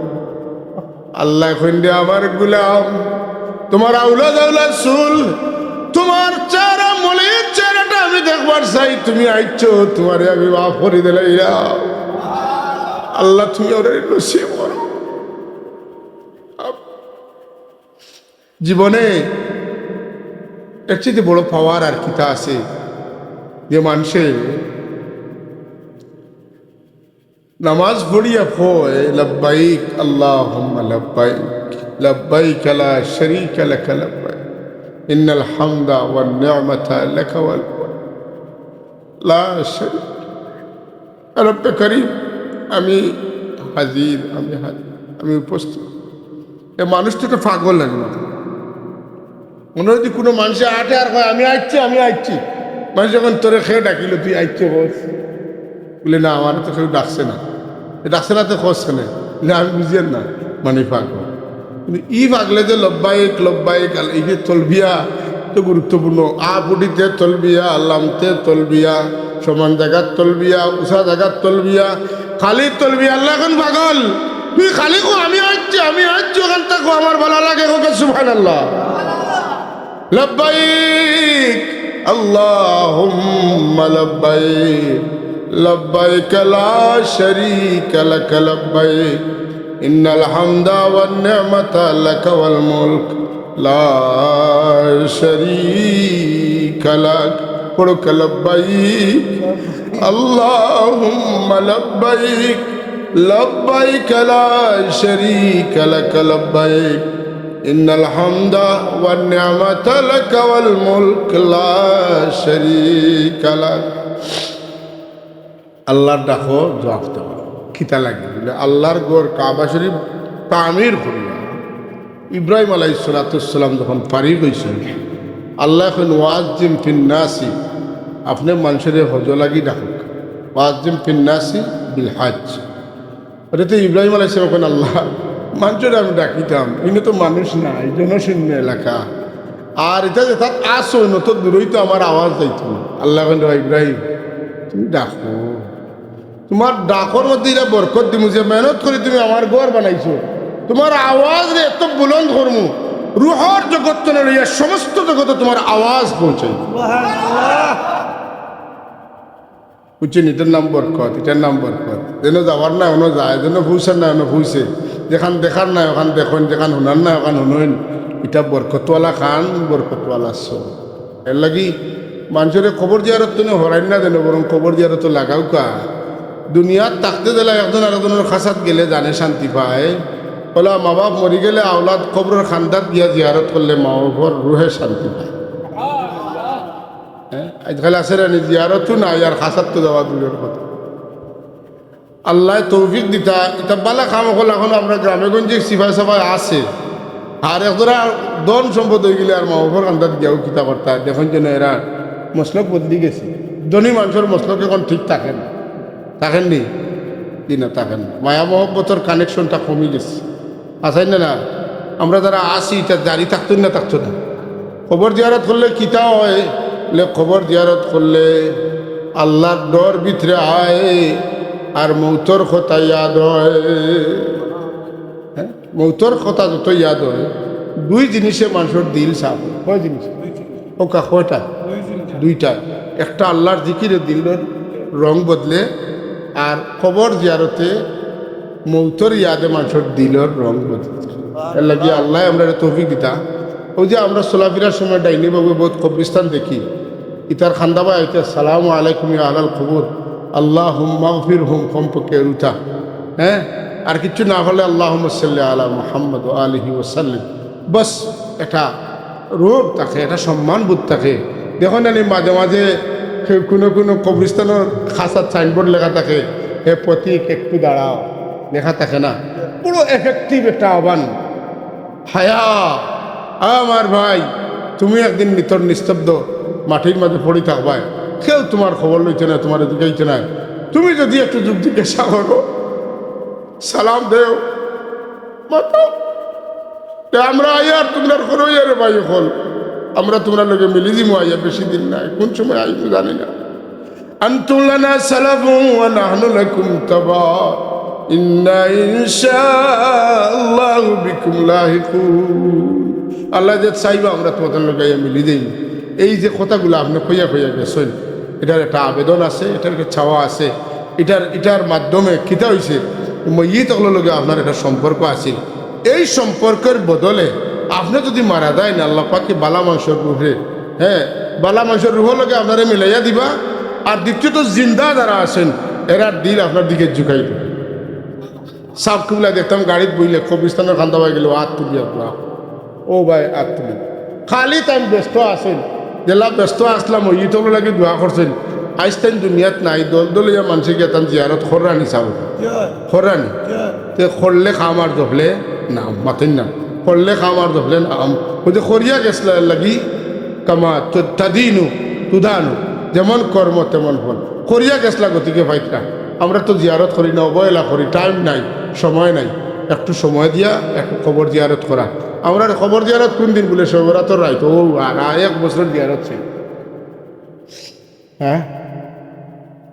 আল্লায় কইন, "রে আমার গুলাম, তুমার আউলা জাউলা চুল, তুমার চেহারা, মলিন চেহারাটা আমি দেখবার চাই, তুমি আইছো, তুমারে আমি মাফ করি দিলাইলাম।" আল্লাহ, তুমি ওরে নসিব করো। জীবনে এর চাইতে বড় পাওয়ার আর কিতা আছে? যে মানষে নামাজ পড়িয়া কয়, "লাব্বাইক আল্লাহুম্মা লাব্বাইক, লাব্বাইক লা শারীকা লাকা লাব্বাইক, ইন্নাল হামদা ওয়ান নি'মাতা লাকা ওয়াল মুলক, লা শারীকা।" রব্বে করিম, আমি হাজির, আমি হাজির, আমি উপস্থিত। এ মানুষ তো একটা পাগল লাগে। মনে হয় যে কোনো মানুষে আটে আর কয়, "আমি আইচ্ছি, আমি আইচ্ছি।" মানুষ যখন তোরে খেয়ে ডাকিল, "তুই আইচ্ছি বস?" বলে, "না, আমার তো কেউ ডাকছে না।" "এ ডাকছে না তো খোঁজ কেনে?" বলে, "আমি বুঝিয়ার না।" মানে পাগল। কিন্তু ই পাগলে যে লব্বাইক, লব্বাইক, আল-, এই যে তলবিয়া তো গুরুত্বপূর্ণ। আ পুটিতে তলবিয়া, লামতে তলবিয়া, সমান জাগাত তলবিয়া, উষা জাগাত তলবিয়া, খালি তলবিয়া। আল্লাহ এখন পাগল। তুই খালি কো, "আমি আইচ্ছি, আমি আইচ্ছি", ওখান থাকো, আমার ভালো লাগে, ওকে সুবহানাল্লাহ। لبيك اللهم لبيك، لبيك لا شريك لك لبيك، إن الحمد والنعمة لك والملك لا شريك لك। পড়ো, لبيك اللهم لبيك، لبيك لا شريك لك لبيك، إن الحمد والنعمة لك والملك لا شريك لك। আল্লাহর ডাকো জবাব দেওয়া। কিতা লাগে? বলে, আল্লাহর ঘর কাবা শরীফ তামির করিয়া ইব্রাহিম আলাইহিস সালাতু ওয়াস সালাম যখন ফারিগ অইছইন, আল্লায় কইন, "ওয়াজ্জিম ফিন নাসি", আপনে মানষরে হজ লাগি ডাকুক। "ওয়াজ্জিম ফিন নাসি বিল হাজ।" ওটা তো ইব্রাহিম আলাইহিস সালাম কইন, "আল্লাহ, মানষরে আমি ডাকিতাম, ইনো তো মানুষ নাই, জনশূন্য এলাকা। আর ইটা যেতাত আছো, ইনো তো দূরই তো আমার আওয়াজ যাইতো।" আল্লায় কইন, "ও ইব্রাহিম, তুমি ডাকো।" তুমার ডাকর মধ্যে ইলা বরকত দিমু, যে মেহনত করি তুমি আমার ঘর বানাইছো, তুমার আওয়াজরে এত বুলন্দ করমু, রুহর জগত তনে লইয়া সমস্ত জগতো তুমার আওয়াজ পৌঁছাই। বুঝছেন? ইটার নাম বরকত, ইটার নাম বরকত। যেন যাওয়ার না, অনো যায়, যেন পৌঁছার না, অনো পৌঁছে, যেখান দেখার না, ওখান দেখইন, যেখান হুনার না, ওখান হুনইন। ইটা বরকতওয়ালা খান, বরকতওয়ালা সব। এর লাগি মানষরে কবর জিয়ারত তনে হরাইন না যেন, বরং কবর জিয়ারতো লাগাউক্কা। দুনিয়াত থাকতে যেলা একজন আরকজনর খাছাত গেলে জানে শান্তি পায়, অউলা মা-বাপ মরি গেলে আওলাদ কবরর কান্দাত গিয়া জিয়ারত করলে মা-বাপর রুহে শান্তি পায়। হ্যাঁ, আইজকাল আছে না নি, জিয়ারতও নাই, আর খাছাত তো যাওয়া দূরর কথা। আল্লায় তৌফিক দিতা, ইতা বালা কাম অকল। এখন আমরা গ্রামে গঞ্জে সিফাই সাফাই আছে, আর একজরা ধন সম্পদ অইগেলে আর মা-বাপর কান্দাত গিয়াও কিতা করতা, দেখইন যেন এরা মসলক বদলি গেছে। ধনী মানষর মসলক এখন ঠিক থাকে না, থাকের নি? জি না, থাকের না। মায়া মহব্বতর connectionটা কমি গেছে। আছে না, না? আমরা যারা আছি, ইটা জারি থাকতো না, থাকতো না। কবর জিয়ারত করলে কিতা অয়? বলে, কবর জিয়ারত করলে আল্লাহর ডর ভিতরে আয়, আর মৌতর কথা ইয়াদ অয়। হ্যাঁ? মৌতর কথা যত ইয়াদ অয়, দুই জিনিসে মানষর দিল সাফ অয়। কয় জিনিস? ওকা কয়টা? দুইটা। একটা আল্লাহর জিকিরে দিলর রং বদলে, আর কবর জিয়ারতে মৌতর ইয়াদে মানষর দিলর রং বদলে। এর লাগি আল্লায় আমরারে তৌফিক দিতা। অউ যে আমরা চলাফিরার সময় ডাইনে বামে বউত কবরস্থান দেখি, ইতার কান্দাবায় আইতে, "আসসালামু আলাইকুম ইয়া আহলাল কুবুর, আল্লাহুম্মাগফিরহুম", কমপক্ষে এরুতা। হ্যাঁ, আর কিচ্ছু না পারলে, "আল্লাহুম্মা সাল্লি আলা মুহাম্মদ ওয়া আলিহি ওয়া সাল্লিম।" বাস, একটা রূপ থাকে, একটা সম্মানবোধ থাকে। দেখো না নি, মাঝে মাঝে কেউ কোনো কোনো কবরস্থানর খাছাত signboard লেখা থাকে, "হে পথিক, একটু দাঁড়াও", লেখা থাকে না? বড় effective একটা আহ্বান। হায়া, আমার ভাই, তুমি একদিন নিথর নিস্তব্ধ মাটির মাঝে পড়ি থাকবায়, কেউ তুমার খবর লইতো নায়, তুমারে জিকাইতো নায়। তুমি যদি একটু যুগ জিজ্ঞাসা করো, সালাম দেও, মাতো। তে আমরা আইয়ার তুমরার ঘরো আইয়ারে ভাই অকল, আমরা তুমরার লগে মিলি যিমু আইয়া, বেশি দিন নাই, কুন সময় আইমু জানি না। أنتم لنا سلف ونحن لكم تبع، إنا إن شاء الله بكم لاحقون। আল্লায় যে চাইবা আমরা তুমার লগে আইয়া মিলি দেই। এই যে কথাগুলা আপনে কইয়া কইয়া গেছইন, ইটার একটা আবেদন আছে, ইটার একটা চাওয়া আছে, ইটার, ইটার মাধ্যমে কিতা অইছে, মইয়িত অকলর লগে আপনার একটা সম্পর্ক আছিল। এই সম্পর্কের বদলে আপনে যদি মারা যাইন, আল্লাহ পাকে বালা মানষর রুহে, হ্যাঁ, বালা মানষর রুহর লগে আপনারে মিলাইয়া দিবা। আর দ্বিতীয়ত, জিন্দা যারা আছেন, এরার দিল আপনার দিকে ঝুঁকাই দিবা। সাব কিবলা দেখতাম গাড়িত বইলে কবরস্থানর কান্দাবায় গেলে আত তুলিয়া দোয়া, "ও ভাই, আত তুলি।" খালি তাইন ব্যস্ত আছেন, যেলা ব্যস্ত আসলাম, অউ ইতর লাগি দোয়া করছেন। আইজ তাইন দুনিয়াত নাই, দল দল অইয়া মানষে গিয়া তান জিয়ারত কররা নি সাব। কররা নি? তে করলে কাম আর জফলে না, মাতইন না। করলে কাম আর ধরলে নাম। ওই যে করিয়া গেছলা এর লাগি কামা ত-, তাদিনু তুদানু, যেমন কর্ম তেমন ফল। করিয়া গেছলা গতিকে পাইতরা। আমরা তো জিয়ারত করি না, অবহেলা করি, টাইম নাই, সময় নাই। একটু সময় দিয়া একটু কবর জিয়ারত করা। আমরার কবর জিয়ারত কোন দিন বুলে? শবে বরাতর রাইত। ও আর, আর এক বছরর জিয়ারত চাই। হ্যাঁ,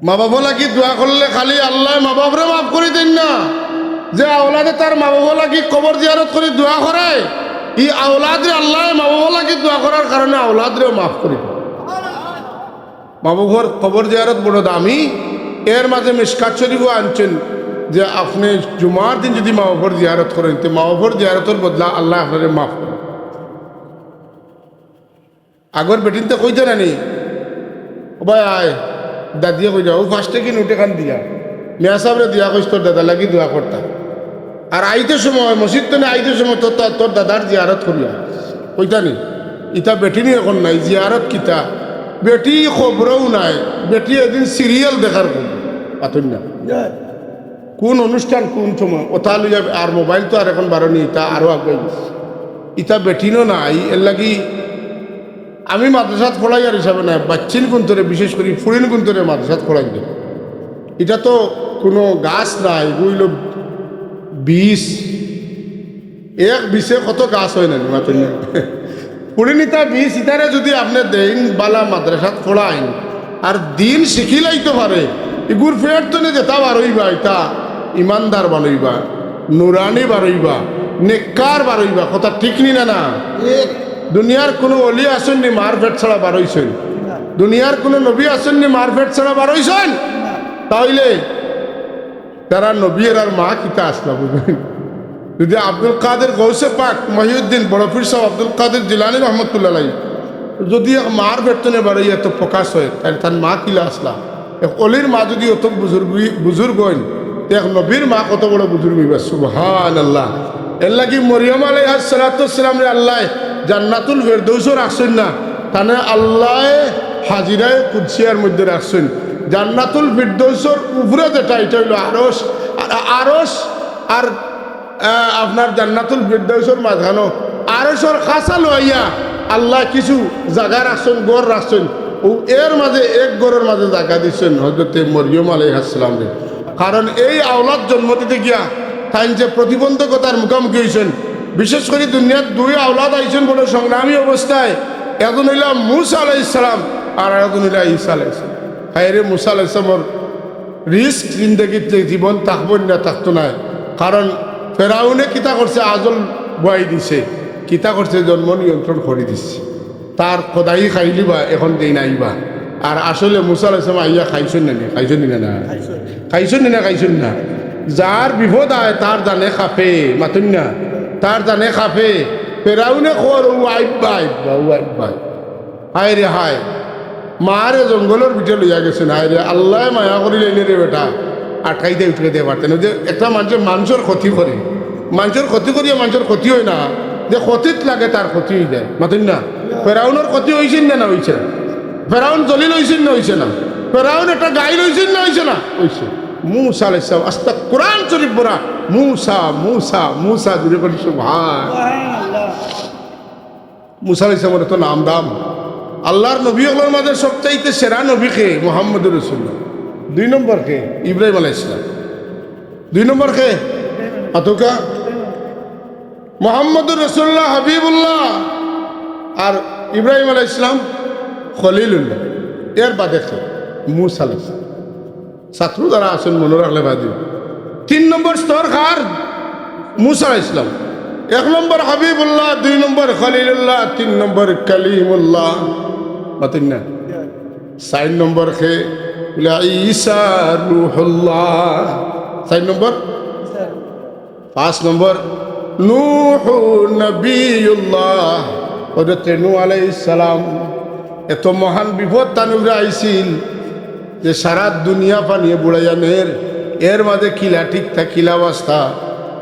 মা বাবা লাগি দোয়া করলে খালি আল্লায় মা বাপরে মাফ করি দেইন না। যে আওলাদে তার মা বাবা লাগি কবর জিয়ারত করি দোয়া করে, ই আওলাদরে আল্লায় মা বাবা লাগি দোয়া করার কারণে আওলাদরেও মাফ করি দেইন। মা বাবার কবর জিয়ারত বড় দামি। এর মাঝে মিশকাত শরীফও আনছইন যে আপনে জুমার দিন যুদি মা বাবার জিয়ারত করইন, তে মা বাবার জিয়ারতর বদলা আল্লায় আপনারে মাফ করইন। আগর বেটিন্তে কইতা নানি, "ও ভাই আয়, দাদিয়ে কইরা, ও পাঁচ টেকা নোট এখান দিয়া, মিয়া সাবরে দিয়া কইস তোর দাদা লাগি দোয়া করতা।" আর আইতে সময়, মসজিদ তনে আইতে সময় তোর, তোর, তোর দাদার জিয়ারত করিয়া। কইতা নি, ইতা বেটি নি এখন নাই, জিয়ারত কিতা? বেটি খবরও নাই, বেটি এদিন সিরিয়াল দেখার খবর। পাতইন না। কোন অনুষ্ঠান, কোন সময়, ওটা লইয়া আর মোবাইল তো আর এখন বারো নি, ইতা আরো আগে গেছে। ইতা বেটিনও নাই, এর লাগি আমি মাদ্রাসাত পড়াইয়ার হিসাবে না, বাচ্চিন কুন্তরে, বিশেষ করি ফুড়িন কুন্তরে মাদ্রাসাত পড়াই দেয়। ইটা তো কোনো গাছ না, এগু অইলো বীজ। এক বীজে কত গাছ অয় না নি, মাতইন না? ফুড়িন ইতা বীজ, ইতারে যুদি আপনে দেইন, বালা মাদ্রাসাত পড়াইন, আর দিন শিখিলাইতো পারে, ইগুর পেট তনে যেটা বারইবা, ইটা ইমানদার বারইবা, নুরানি বারইবা, নেককার বারইবা। কথা ঠিক নি না, না? দুনিয়ার কোনো অলি আছইন নি মার পেট ছাড়া বারইছইন? দুনিয়ার কোনো নবী আছইন নি মার পেট ছাড়া বারইছইন? তাইলে তারা নবী এরার মা কিতা আছলা বুঝইন? যুদি আব্দুল কাদের গৌসে পাক মহিউদ্দিন বড় পীর সাব আব্দুল কাদের জিলানী রহমতুল্লাহ আলাইহি যুদি এক মার পেট তনে বারইয়া তো প্রকাশ অয়, তাইলে তার মা কিলা আছলা? এক অলির মা যুদি অত বুজুর্গ, বুজুর্গ অইন, তে এক নবীর মা কত বড় বুজুর্গ অইবা? সুবহানাল্লাহ। এর লাগি মরিয়ম আলাইহাস সালাতু ওয়াস সালামরে আল্লায় জান্নাতুল ফেরদৌসো রাখছইন না, তানে আল্লায় হাজিরায়ে কুদসিয়ার মধ্যে রাখছইন। জান্নাতুল ফিরদৌসর উপরে যেটা, ইটা অইলো আরশ। আর আরশ আর আহ, আপনার জান্নাতুল ফিরদাউসর মাঝখানো আরশর খাঁচা লইয়া আল্লায় কিছু জাগা রাখছইন, ঘর রাখছইন। ও এর মাঝে এক ঘরর মাঝে জাগা দিছইন হযরতে মরিয়ম আলাইহাস সালামরে। কারণ এই আওলাদ জন্ম দিতে গিয়া তাইন যে প্রতিবন্ধকতার মুখামুখি অইছইন, বিশেষ করি দুনিয়াত দুই আওলাদ আইছইন বড় সংগ্রামী অবস্থায়। একজন অইলা মুসা আলাইহিস সালাম আর একজন অইলা ঈসা আলাইহিস সালাম। হায়রে মুসা আলাইহিস সালামর রিস্ক জিন্দেগিত যে জীবন থাকবো না থাকতো নায়। কারণ ফেরাউনে কিতা করছে, আজল বওয়াই দিছে, কিতা করছে, জন্ম নিয়ন্ত্রণ করি দিছে। তার খোদাই খাইলিবা এখন দেই নাইবা। আর আসলে মুসা আলাইহিস সালাম আইয়া খাইছইন না নি? খাইছইন নি না? খাইছইন নি না? খাইছইন না? যার বিপদ আয় তার জানে খাফে, মাতইন না? তার জানে খাফে। ফেরাউনে খর ও আইব্বা, আইব্বা, ও আইব্বা। হায় রে হায়, মারে জঙ্গলর ভিতরে লইয়া গেছইন। হায় রে, আল্লায় মায়া করিলাইলে রে বেটা, আটকাইতে উটকাইতে পারতে না। যে একটা মানষে মানষর ক্ষতি করে, মানষর ক্ষতি করিয়া মানষর ক্ষতি অয় না, যে ক্ষতিত লাগে তার ক্ষতি অই যায়। মাতইন না? ফেরাউনর ক্ষতি অইছে না, না অইছে না? ফেরাউন জলিল অইছে না, অইছে না? ফেরাউন একটা গাইল অইছে না, অইছে না? অইছে। মুসা আলাইহিস সালাম, আস্তা কোরআন শরীফ ভরা, মুসা, মুসা, মুসা, জুরে করি সুবহান। মুসা আলাইহিস সালামর তো নাম দাম। আল্লাহর নবী অকলর মাঝে সবচাইতে সেরা নবী কে? মুহাম্মদুর রাসূলুল্লাহ। দুই নম্বর কে? ইব্রাহিম আলাইহিস সালাম। দুই নম্বর কে? আতকা? মুহাম্মদুর রাসূলুল্লাহ হাবিবুল্লাহ, আর ইব্রাহিম আলাইহিস সালাম খলিলুল্লাহ। এর বাদে কে? মুসা আলাইহিস সালাম। ছাত্র যারা আছইন মনো রাখলে বাদে। তিন নম্বর স্তর কার? মুসা আলাইহিস সালাম। এক নম্বর হাবিবুল্লাহ, দুই নম্বর খলিলুল্লাহ, তিন নম্বর কালিমুল্লাহ। মাতইন না? চাইর নম্বর কে? বুলে ঈসা রুহুল্লাহ। চাইর নম্বর? পাঁচ নম্বর, নূহ নবিয়ুল্লাহ, হযরতে নূহ আলাইহিস সালাম। এত মহান বিপদ তান উপরে আইছিল যে সারা দুনিয়া পানিয়ে বুড়াইয়া নের। এর মাঝে কিলা ঠিক তা কিলা অবস্থা,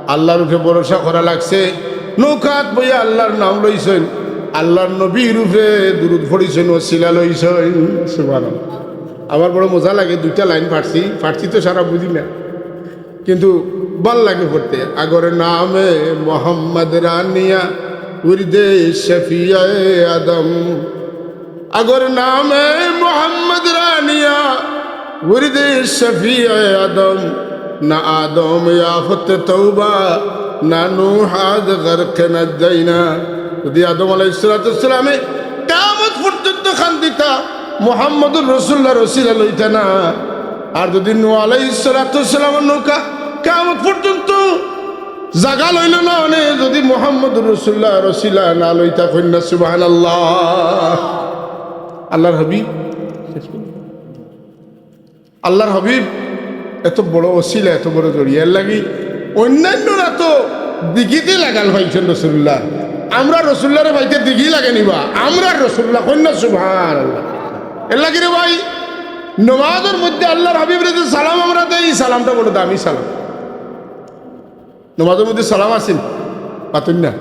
আল্লাহর উপরে ভরসা করা লাগছে। নৌকাত বইয়া আল্লাহর নাম লইছইন, আল্লাহর নবীর উপরে দুরূদ পড়িছইন, ওসিলা লইছইন। সুবহানাল্লাহ। আমার বড় মজা লাগে, দুইটা লাইন পারছি, পারছি তো সারা বুঝি না। কিন্তু ভাল লাগে পড়তে। আগর নামে মোহাম্মদ রানিয়া, উর্দে শফিয়ে আদম। আগর নামে মোহাম্মদ রানিয়া, উর্দে শফিয়ে আদম। না আদম আফতে তওবা, না নূহ আজ গরকে না যাইনা। যদি আদম আলাইহিস সালাতু ওয়াস সালামে কিয়ামত পর্যন্ত কান্দিতা, মোহাম্মদুর রাসূলুল্লাহর ওসিলা লইতা না। আর যদি নূহ আলাইহিস সালাতু ওয়াস সালামর নৌকা কিয়ামত পর্যন্ত জাগা লইল না, অনে যদি মোহাম্মদুর রাসূলুল্লাহর ওসিলা না লইতা, কইন না সুবহানাল্লাহ। আল্লাহর হাবিব, আল্লাহর হাবিব এত বড় ওসিলা, এত বড় জরিয়া। এর লাগি অন্যান্যরা তো দিঘিতে লাগাল পাইছইন রাসূলুল্লাহ, আমরা রাসূলুল্লাহরে পাইতে দিঘি লাগে নি বা? আমরার রাসূলুল্লাহ, কইন না সুবহানাল্লাহ। এর লাগি রে ভাই, নমাজর মধ্যে আল্লাহর হাবিবরে যে সালাম আমরা দেই, ই সালামটা বড় দামি সালাম। নমাজর মধ্যে সালাম আছে নি? মাতইন না।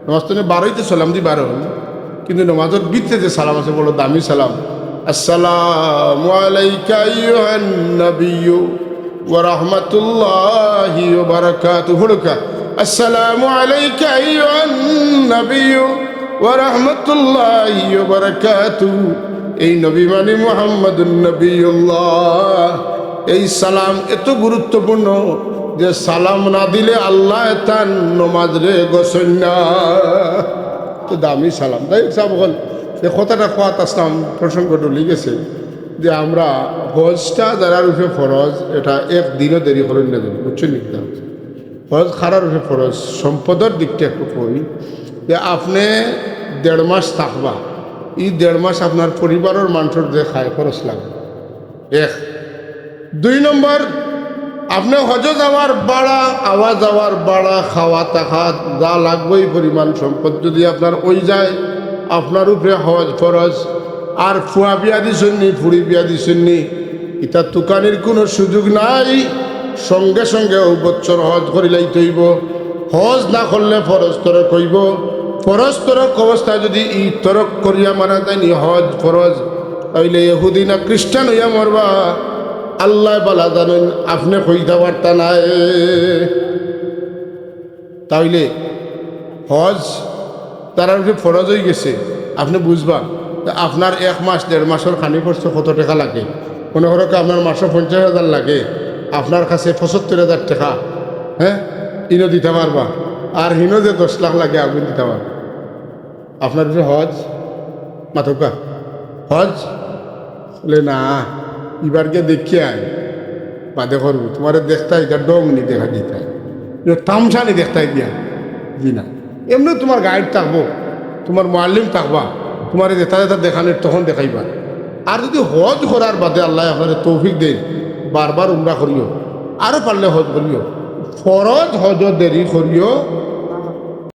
নমাজ তো বারইতে সালাম দি বারইন, কিন্তু নমাজর ভিতরে যে সালাম আছে, বড় দামি সালাম। আসসালামু আলাইকা আইয়ুহান নাবিয়্যু ওয়া রাহমাতুল্লাহি ওয়া বারাকাতুহু। পড়ুক্কা, আসসালামু আলাইকা আইয়ুহান নাবিয়্যু ওয়া রাহমাতুল্লাহি ওয়া বারাকাতুহু। এই নবী মানে মুহাম্মাদুন নবিয়্যুল্লাহ। এই সালাম এত গুরুত্বপূর্ণ যে সালাম না দিলে আল্লায় তান নমাজরে গছইন না। তো দামি সালাম। যাই হোক, সাব অকল, যে কথাটা কওয়াত আছলাম, প্রসঙ্গ ডলি গেছে, যে আমরা হজটা যারার উপরে ফরজ, এটা এক দিনও দেরি করইন না, বুঝছইন নি? হজ কারার উপরে ফরজ, সম্পদর দিকটা একটু কই, যে আপনে দেড় মাস থাকবা, ই দেড় মাস আপনার পরিবারর মানষর যে খায় খরচ লাগে, এক। দুই নম্বর, আপনে হজো যাওয়ার ভাড়া, আওয়া যাওয়ার ভাড়া, খাওয়া থাকা, যা লাগবো ই পরিমাণ সম্পদ যদি আপনার অই যায়, আপনার উপরে হজ ফরজ। আর ফুয়া বিয়া দিছইন নি, ফুড়ি বিয়া দিছইন নি, ইতা তুকানির কুনু সুযোগ নাই। সঙ্গে সঙ্গে অউ বছর হজ করিলাইতে অইবো। হজ না করলে ফরজ তরক অইবো, ফরজ তরক অবস্থায় যদি ই তরক করিয়া মারা যায়নি হজ ফরজ, তাইলে ইহুদি না খ্রিস্টান অইয়া মরবা। আল্লায় ভালা জানইন, আপনে কইতা পারতা নায়। তাইলে হজ তারার উপরে ফরজ অইগেছে, আপনে বুঝবা যে আপনার এক মাস দেড় মাসর খানি খরচ কত টেকা লাগে। মনে করো কি আপনার মাসো পঞ্চাশ হাজার লাগে, আপনার কাছে পঁচাত্তর হাজার টেকা, হ্যাঁ, ইনো দিতা পারবা, আর হিনো যে দশ লাখ লাগে, আগুন দিতা পারবা। আপনার উপরে হজ, মাতউক্কা, হজ বলে, "না, ইবার গিয়া দেখিয়া আই, বাদে করমু, তুমারে দেখতায় ইতা ঢং নি দেখা দিতায়, ইতা তামশা নি দেখতায় গিয়া।" জি না, এমনেও তুমার গাইড থাকবো, তুমার মুআল্লিম থাকবা, তুমারে যেতা যেতা দেখানির তখন দেখাইবা। আর যদি হজ করার বাদে আল্লায় আপনারে তৌফিক দেইন, বারবার উমরা করিও, আরো পারলে হজ করিও, ফরজ হজো দেরি করিও